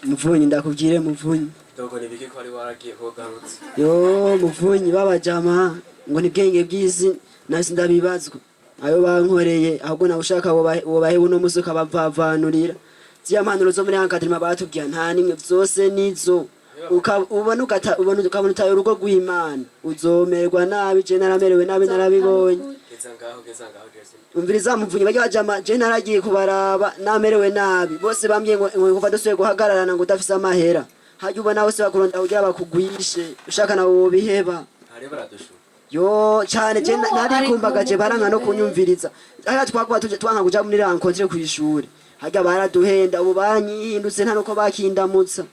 Muvunyi, ndakubwire Muvunyi. Dogo, nibiki ko wari waragiye ko ugarutse? Yo Muvunyi, babajama ngo ni bwenge bw'isi, nasi ndabibazwa ayo bankoreye. Ahubwo nawe ushaka wobahe uno musi ukabavavanurira ziya mpanuro zo muri encadrement batubwira, nta nimwe, vyose nizo. Ubona ubona ukabona utaye urugo rw'Imana, uzomererwa nabi. Je naramerewe nabi, narabibonye. Geza ngaho, geza ngaho, Jason. Umviriza Muvunyi, barya bajama je naragiye kubaraba namerewe nabi. Bose bambwiye ngo kuva dusubiye guhagararana ngo udafise amahera, harya ubona bose bakuronda kugira bakugwishe. Ushaka nawe wobiheba. Hariyo baradushuka. Yo cane, je No, narikumbagaje, ariko baranka no kunyumviriza. Hariya twakuba tuje twanka kuja muri rencontre kw'ishure, harya baraduhenda. Ubu banyihindutse, nta nuko bakindamutsa.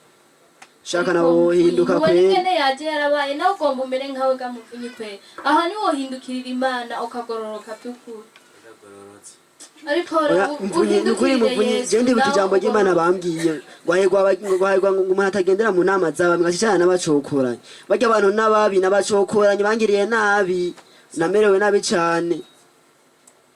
Ushaka nawe wohinduka Ubona kweri. ingene yaje yarabaye, nawe ugomba umere nkawe ga Muvunyi kweri. Aha niwohindukirira Imana ukagororoka by'ukuri. Ariko Oya, Mvunyi, nukuri Muvunyi, je ndibuka ijambo ry'Imana bambwiye ngo hahirwa ngo umuntu atagendera mu nama z'ababi, ngo n'abacokoranye. Barya abantu n'ababi n'abacokoranye bangiriye nabi, namerewe nabi cane.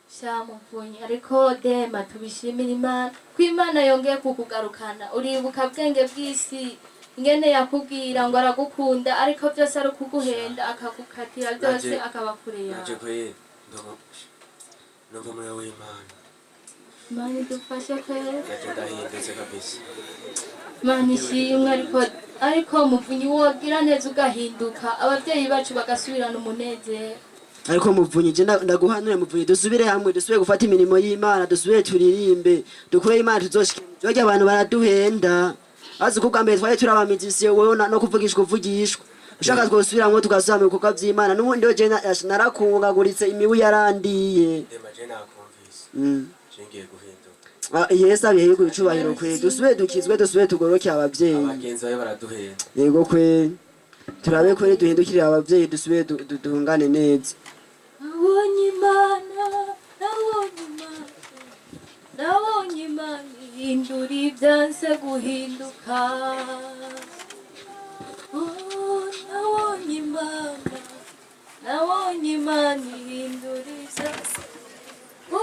Sha Muvunyi, ariko Dema, tubishimira Imana ko Imana yongeye kukugarukana. Uribuka bwenge bw'isi ingene yakubwira ngo aragukunda, ariko byose ari ukuguhenda, akagukatira byose, akaba kure yawe. Naje kwe ndogo numva umuriro w'Imana. Imana idufashe kweri. Naje ndahindutse kabisa. Imana ishimwe. Ariko Muvunyi, wogira neza ugahinduka, abavyeyi bacu bagasubirana umunezero. Ariko Muvunyi, je ndaguhanure Muvunyi, dusubire hamwe, dusubire gufata imirimo y'Imana, dusubire turirimbe, dukore Imana, tuzoshike. Barya abantu baraduhenda, azi ko ubwa mbere twari turabamizisiye, wewe no kuvugishwa uvugishwa. Ushaka twosubiramwo tugasubira mu bikorwa vy'Imana. N'ubundi je narakungaguritse, imibu yarandiye. Dema, je nakumvise. Ngiye guhinduka. Ah, Yesu abihe ku icubahiro kweri, dusubire dukizwe, dusubire tugoroke abavyeyi. Abagenzi bawe baraduhenda. Yego kweri, turabe kweri duhindukirire abavyeyi, dusubire duhungane neza. Nabonye Imana, nabonye Imana, nabonye Imana ihindura ibyanse guhinduka. Oh, nabonye Imana, nabonye Imana ihindura ibyanse. Oh,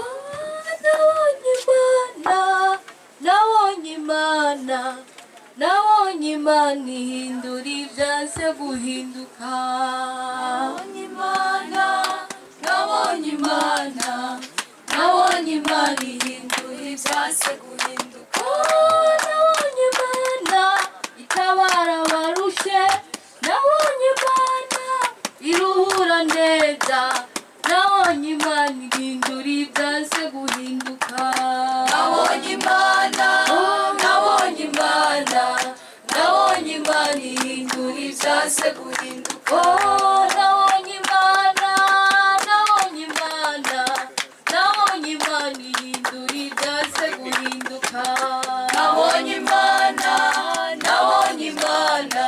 nabonye Imana, nabonye Imana, nabonye Imana ihindura ibyanse guhinduka. Nabonye Imana, nabonye Imana, nabonye Imana ihindura ibyanse guhinduka. Oh, nabonye Imana itabara abarushe, nabonye Imana iruhura neza, nabonye Imana ihindura ibyanse guhinduka. Nabonye Imana, nabonye Imana, nabonye Imana ihindura ibyanse guhinduka. Oh, nabonye Imana, nabonye Imana, nabonye Imana ihindura ibyanse guhinduka. Nabonye Imana, nabonye Imana,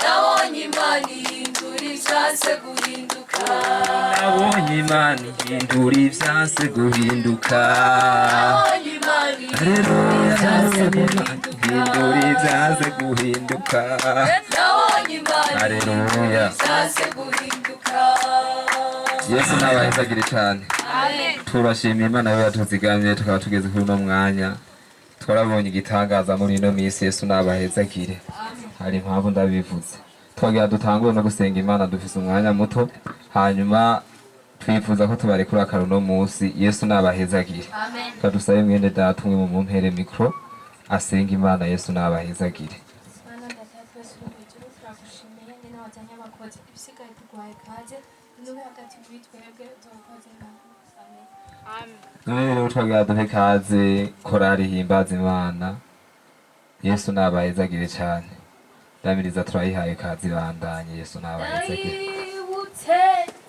nabonye Imana ihindura ibyanse guhinduka. Nabonye Imana ihindura ibyanse guhinduka. Nabonye Imana Haleluya, ihindura ibyanse guhinduka. Nabonye Imana Haleluya. ibyanse guhinduka. Yesu nabahezagire cyane. Amen. Turashimira Imana yo yatuzigamye tukaba tugeze kuri uno mwanya. Twarabonye igitangaza muri ino minsi. Yesu nabahezagire. Hari impamvu ndabivuze. Twagira dutangure no gusenga Imana, dufise umwanya muto, hanyuma twifuza ko tubarekura akara uno munsi. Yesu nabahezagire. Amen. Kadusabe mwene data umwe mu mumpere mikro asenga Imana. Yesu nabahezagire. Mana data twese uri mu ijuru, turagushimiye ngene wazanye abakozi, ibisigaye tuguhaye kaze nube hagati muri twebwe uzokoze. Amen. None rero twagira duhe kaze korali himbaza Imana. Yesu nabahezagire cyane. Ndamiriza turayihaye kaze, ibandanye. Yesu nabahezagire. Ndayibutse,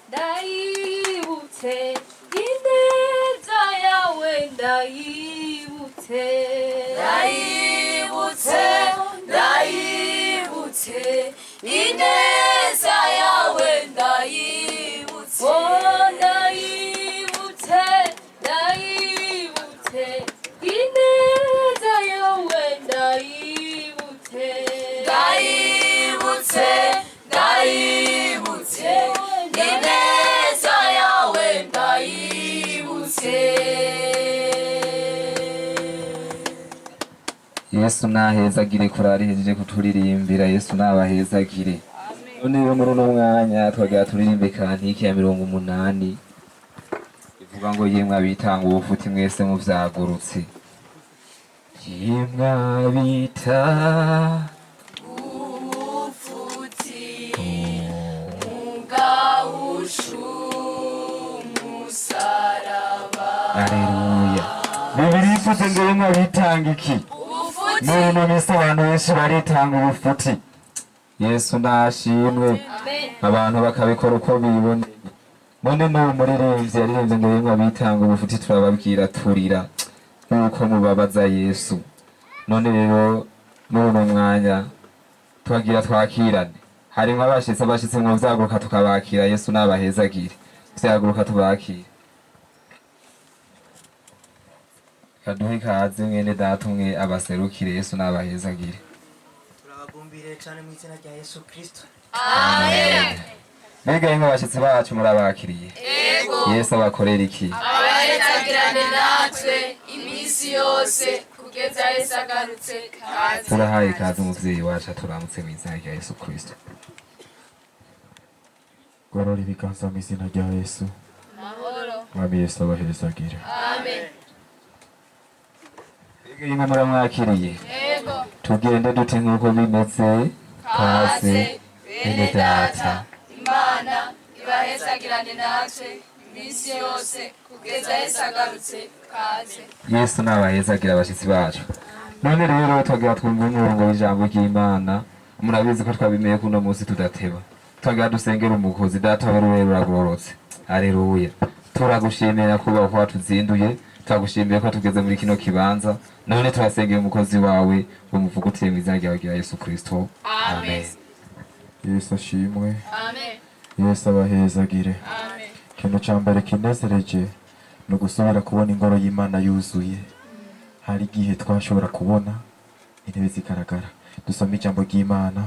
ndayibutse ineza yawe, ndayibutse, ndayibutse, ndayibutse ineza yawe, ndayibutse. Oh, ndayibutse, ndayibutse ineza yawe, ndayibutse, ndayibutse, ndayibutse ineza yawe, ndayibutse. Yesu nahezagire korali ihejeje kuturirimbira. Yesu nabahezagire. None rero muri uno mwanya twagira turirimbe kantike ya 80 ivuga ngo yemwe abitanga ubufuti mwese muvyagurutse. Yemwe abita Ubufuti mugahusha umusaraba. Aleluya. Bibiri ivuze ngo yemwe abitanga iki? Ubufuti. Muri ino minsi abantu benshi baritanga ubufuti. Yesu nashimwe. Abantu bakabikora uko biboneye. None n'uwo muririmbyi yaririmbye ngo yemwe abitanga ubufuti, turababwira turira yuko mubabaza Yesu. None rero muri uno mwanya twagira twakirane. Harimwo abashitsi, abashitsi mwo vyaguruka tukabakira. Yesu nabahezagire. Vyaguruka tubakire. Kaduhe ikaze mwene data umwe abaserukire. Yesu nabahezagire. Turabagumbiriye cyane mu izina rya Yesu Kristo. Amen. Mbega yemwe abashitsi bacu murabakiriye? Yego. Yesu abakorera iki? Abahetagirane natwe iminsi yose kugeza Yesu agarutse. Kaze. Turahaye ikaze umuvyeyi wacu turamutse mu izina rya Yesu Kristo. Gorora ibiganza mu izina rya Yesu. Mahoro. Mwami Yesu abahezagire. Amen. Mbega yemwe muramwakiriye? Yego. Tugende dute nk'uko bimeze? Kaze bene data. Imana ibahezagirane natwe iminsi yose kugeza Yesu agarutse. Kaze. Yesu nabahezagira abashitsi bacu. None rero twagira twumve umurongo w'ijambo ry'Imana. Murabizi ko twabimeye kuno munsi tudateba. Twagira dusengera umukozi. Data wewe uragororotse. Aleluya. Turagushimira kuba ko watuzinduye. Turagushimiye ko tugeze muri kino kibanza. None turasengera umukozi wawe umuvugutire mu izina ryawe rya Yesu Kristo. Amen. Yesu ashimwe. Amen. Yesu abahezagire. Amen. Ikintu cya mbere kinezereje ni ugusubira kubona ingoro y'Imana yuzuye. Hari igihe twashobora kubona intebe zigaragara. Dusoma ijambo ry'Imana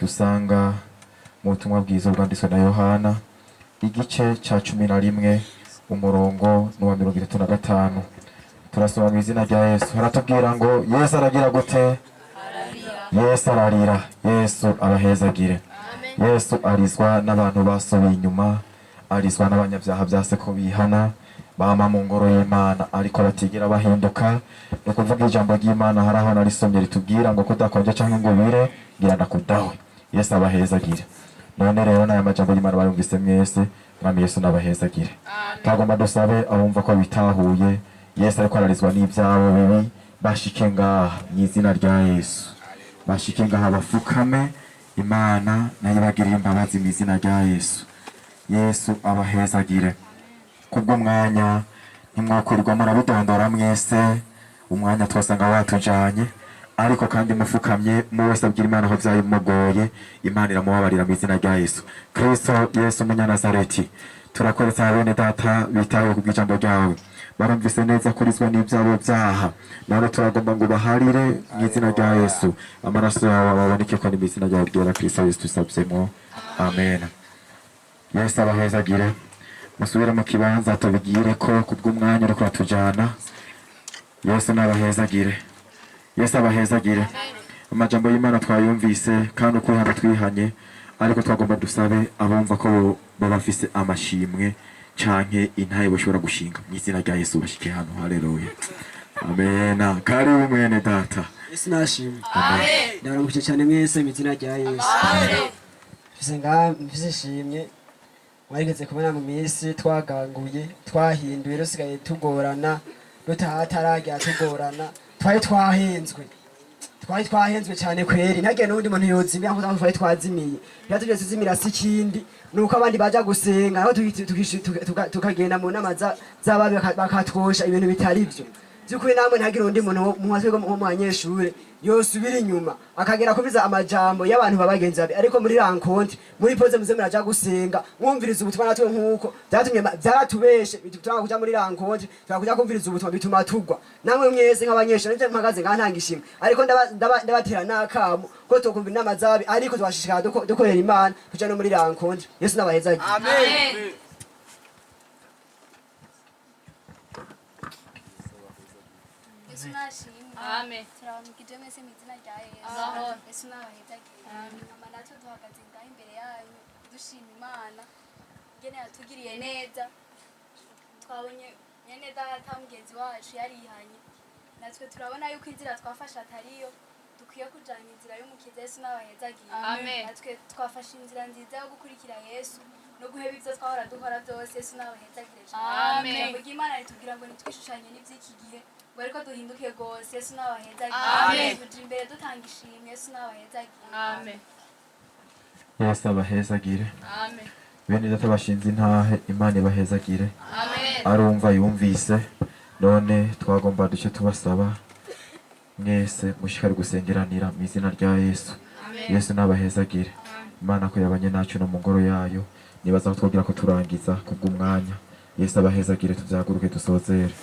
dusanga mu butumwa bwiza bwanditswe na Yohana igice cya 11 umurongo n'uwa 35. Turasoma mu izina rya Yesu. Haratubwira ngo Yesu aragira gute? Yesu ararira. Yesu abahezagire. Yesu arizwa n'abantu basubiye inyuma, arizwa n'abanyabyaha byase ko bihana, bama mu ngoro y'Imana ariko batigera bahinduka. Ni ukuvuga ijambo ry'Imana hari aho narisomye ritubwira ngo kudakonja canke ngo bire ngira ndakudawe. Yesu abahezagire. None rero n'aya majambo y'Imana bayumvise mwese, Mwami Yesu nabahezagire. Twagomba dusabe abumva ko bitahuye Yesu ariko ararizwa n'ibyabo bibi, bashike ngaha mu izina rya Yesu. Bashike ngaha bafukame, Imana nayo ibagirire imbabazi mu izina rya Yesu. Yesu abahezagire. Kubwo mwanya ntimwokwirirwa murabidondora mwese, umwanya twasanga watujanye, ariko kandi mufukamye mu wese abwira Imana aho byayimugoye, Imana iramubabarira mu izina rya Yesu. Kristo Yesu Umunyanazareti, turakweretse bene data bitawe ku bw'ijambo ryawe, barumvise neza kurizwa n'ibyabo byaha, none turagomba ngo baharire mu izina rya Yesu. Amaraso yawe ababoneke ko ni mu izina ryawe ryera Kristo Yesu tusabyemo. Amen. Yesu abahezagire. Musubire mu kibanza tubigire ko kubw'umwanya uriko uratujana. Yesu nabahezagire. Yesu abahezagire. Amajambo y'Imana twayumvise kandi ukwihana twihanye, ariko twagomba dusabe abumva ko babafise amashimwe canke intaye bashobora gushinga mu izina rya Yesu bashike hano. Haleluya. Amen. Karibu mwene data. Yesu nashimwe. Amen. Ndaramukije cyane mwese mu izina rya Yesu. Amen. Mfise nga mfise ishimwe mwarigeze kubona mu minsi twaganguye twahinduye rusigaye tugorana rutahatarajya tugorana twari twahenzwe cyane kweri ntagiye n'undi muntu yozimira nkuko twari twazimiye byatubye tuzimira si ikindi nuko abandi baja gusenga aho tukagenda mu nama z'ababi bakatwosha ibintu bitari byo by'ukuri namwe ntagira undi muntu muwatwego mu banyeshure yosubira inyuma akagera kubiza amajambo y'abantu babagenzi babi, ariko muri rencontre muri pose muze muraja gusenga mwumviriza ubutumwa natwe nkuko byatumye byaratubeshe bituma kuja muri rencontre twakuja kumviriza ubutumwa bituma tugwa namwe mwese nk'abanyeshure nje mpagaze ngaha ntanga ishimwe ariko ndabatera n'akamo ko tokumva inama zabi ariko twashishikara dukorera Imana kuja no muri rencontre. Yesu nabahezagire. Amen. Yesu nashimwe. Amen. Turabamukije mwese mu izina rya Yesu. Amen. Yesu nabahezagire. Mama natwe duhagaze ngaha imbere yanyu dushima Imana ingene yatugiriye neza. Twabonye mwene data mugenzi wacu yarihanye, natwe turabona yuko inzira twafashe atariyo, dukwiye kujana inzira y'umukiza. Yesu nabahezagire. Amen. Natwe twafashe inzira nziza yo gukurikira Yesu no guheba ibyo twahora dukora byose. Yesu nabahezagire cyane. Amen. Ijambo ry'Imana ritubwira ngo ntitwishushanye n'iby'iki gihe, ngo ariko duhinduke rwose. Yesu nabahezagire. Amen. Tuje imbere dutanga ishimwe. Yesu nabahezagire. Amen. Yesu abahezagire. Amen. Bene data bashinze intahe, Imana ibahezagire. Amen. Arumva yumvise. None twagomba duce tubasaba mwese mushikare gusengeranira mu izina rya Yesu. Amen. Yesu nabahezagire. Imana ko yabanye nacu no mu ngoro yayo. Nibaza ko twogira ko turangiza kubw'umwanya. Yesu abahezagire, tuzaguruke dusozere.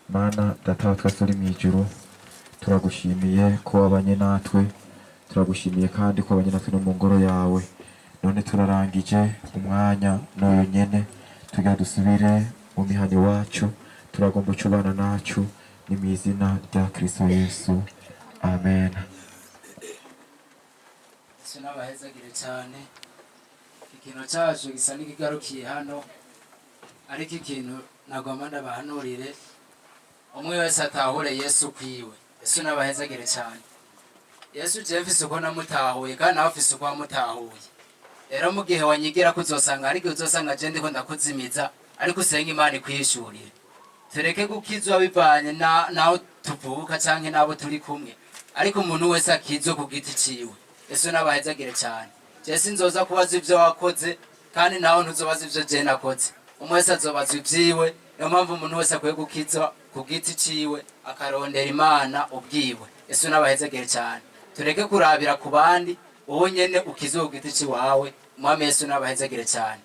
Mana data wa twese uri mu ijuru, turagushimiye ko wabanye natwe, turagushimiye kandi ko wabanye natwe no mu ngoro yawe. None turarangije umwanya n'uyu nyene, tugira dusubire mu mihana iwacu, turagomba ucubana nacu ni mu izina rya Kristo Yesu. Amen. Yesu nabahezagire cyane. Ikintu cyacu gisa n'ikigarukiye hano, ariko ikintu nagomba ndabahanurire umwe wese atahure Yesu kwiwe. Yesu nabahezagire cyane. Yesu je mfise uko namutahuye kandi nawe afise uko wamutahuye. Rero mu gihe wanyigira ko uzosanga ariko uzosanga je ndiko ndakuzimiza, ariko usenga Imana ikwishurire. Tureke gukizwa bivanye naho tuvuka canke nabo turi kumwe, ariko umuntu wese akizwe ku giti ciwe. Yesu nabahezagire cyane. Je sinzoza kubaza ivyo wakoze kandi nawe ntuzobaza ivyo je nakoze. Umwe wese azobaza ivyiwe. Niyo mpamvu umuntu wese akwiye gukizwa ku giti ciwe, akarondera Imana ubwiwe. Yesu n'abahezagere cyane. Tureke kurabira ku bandi, wowe nyene ukizwe ku giti ciwawe. Umwami Yesu n'abahezagere cyane.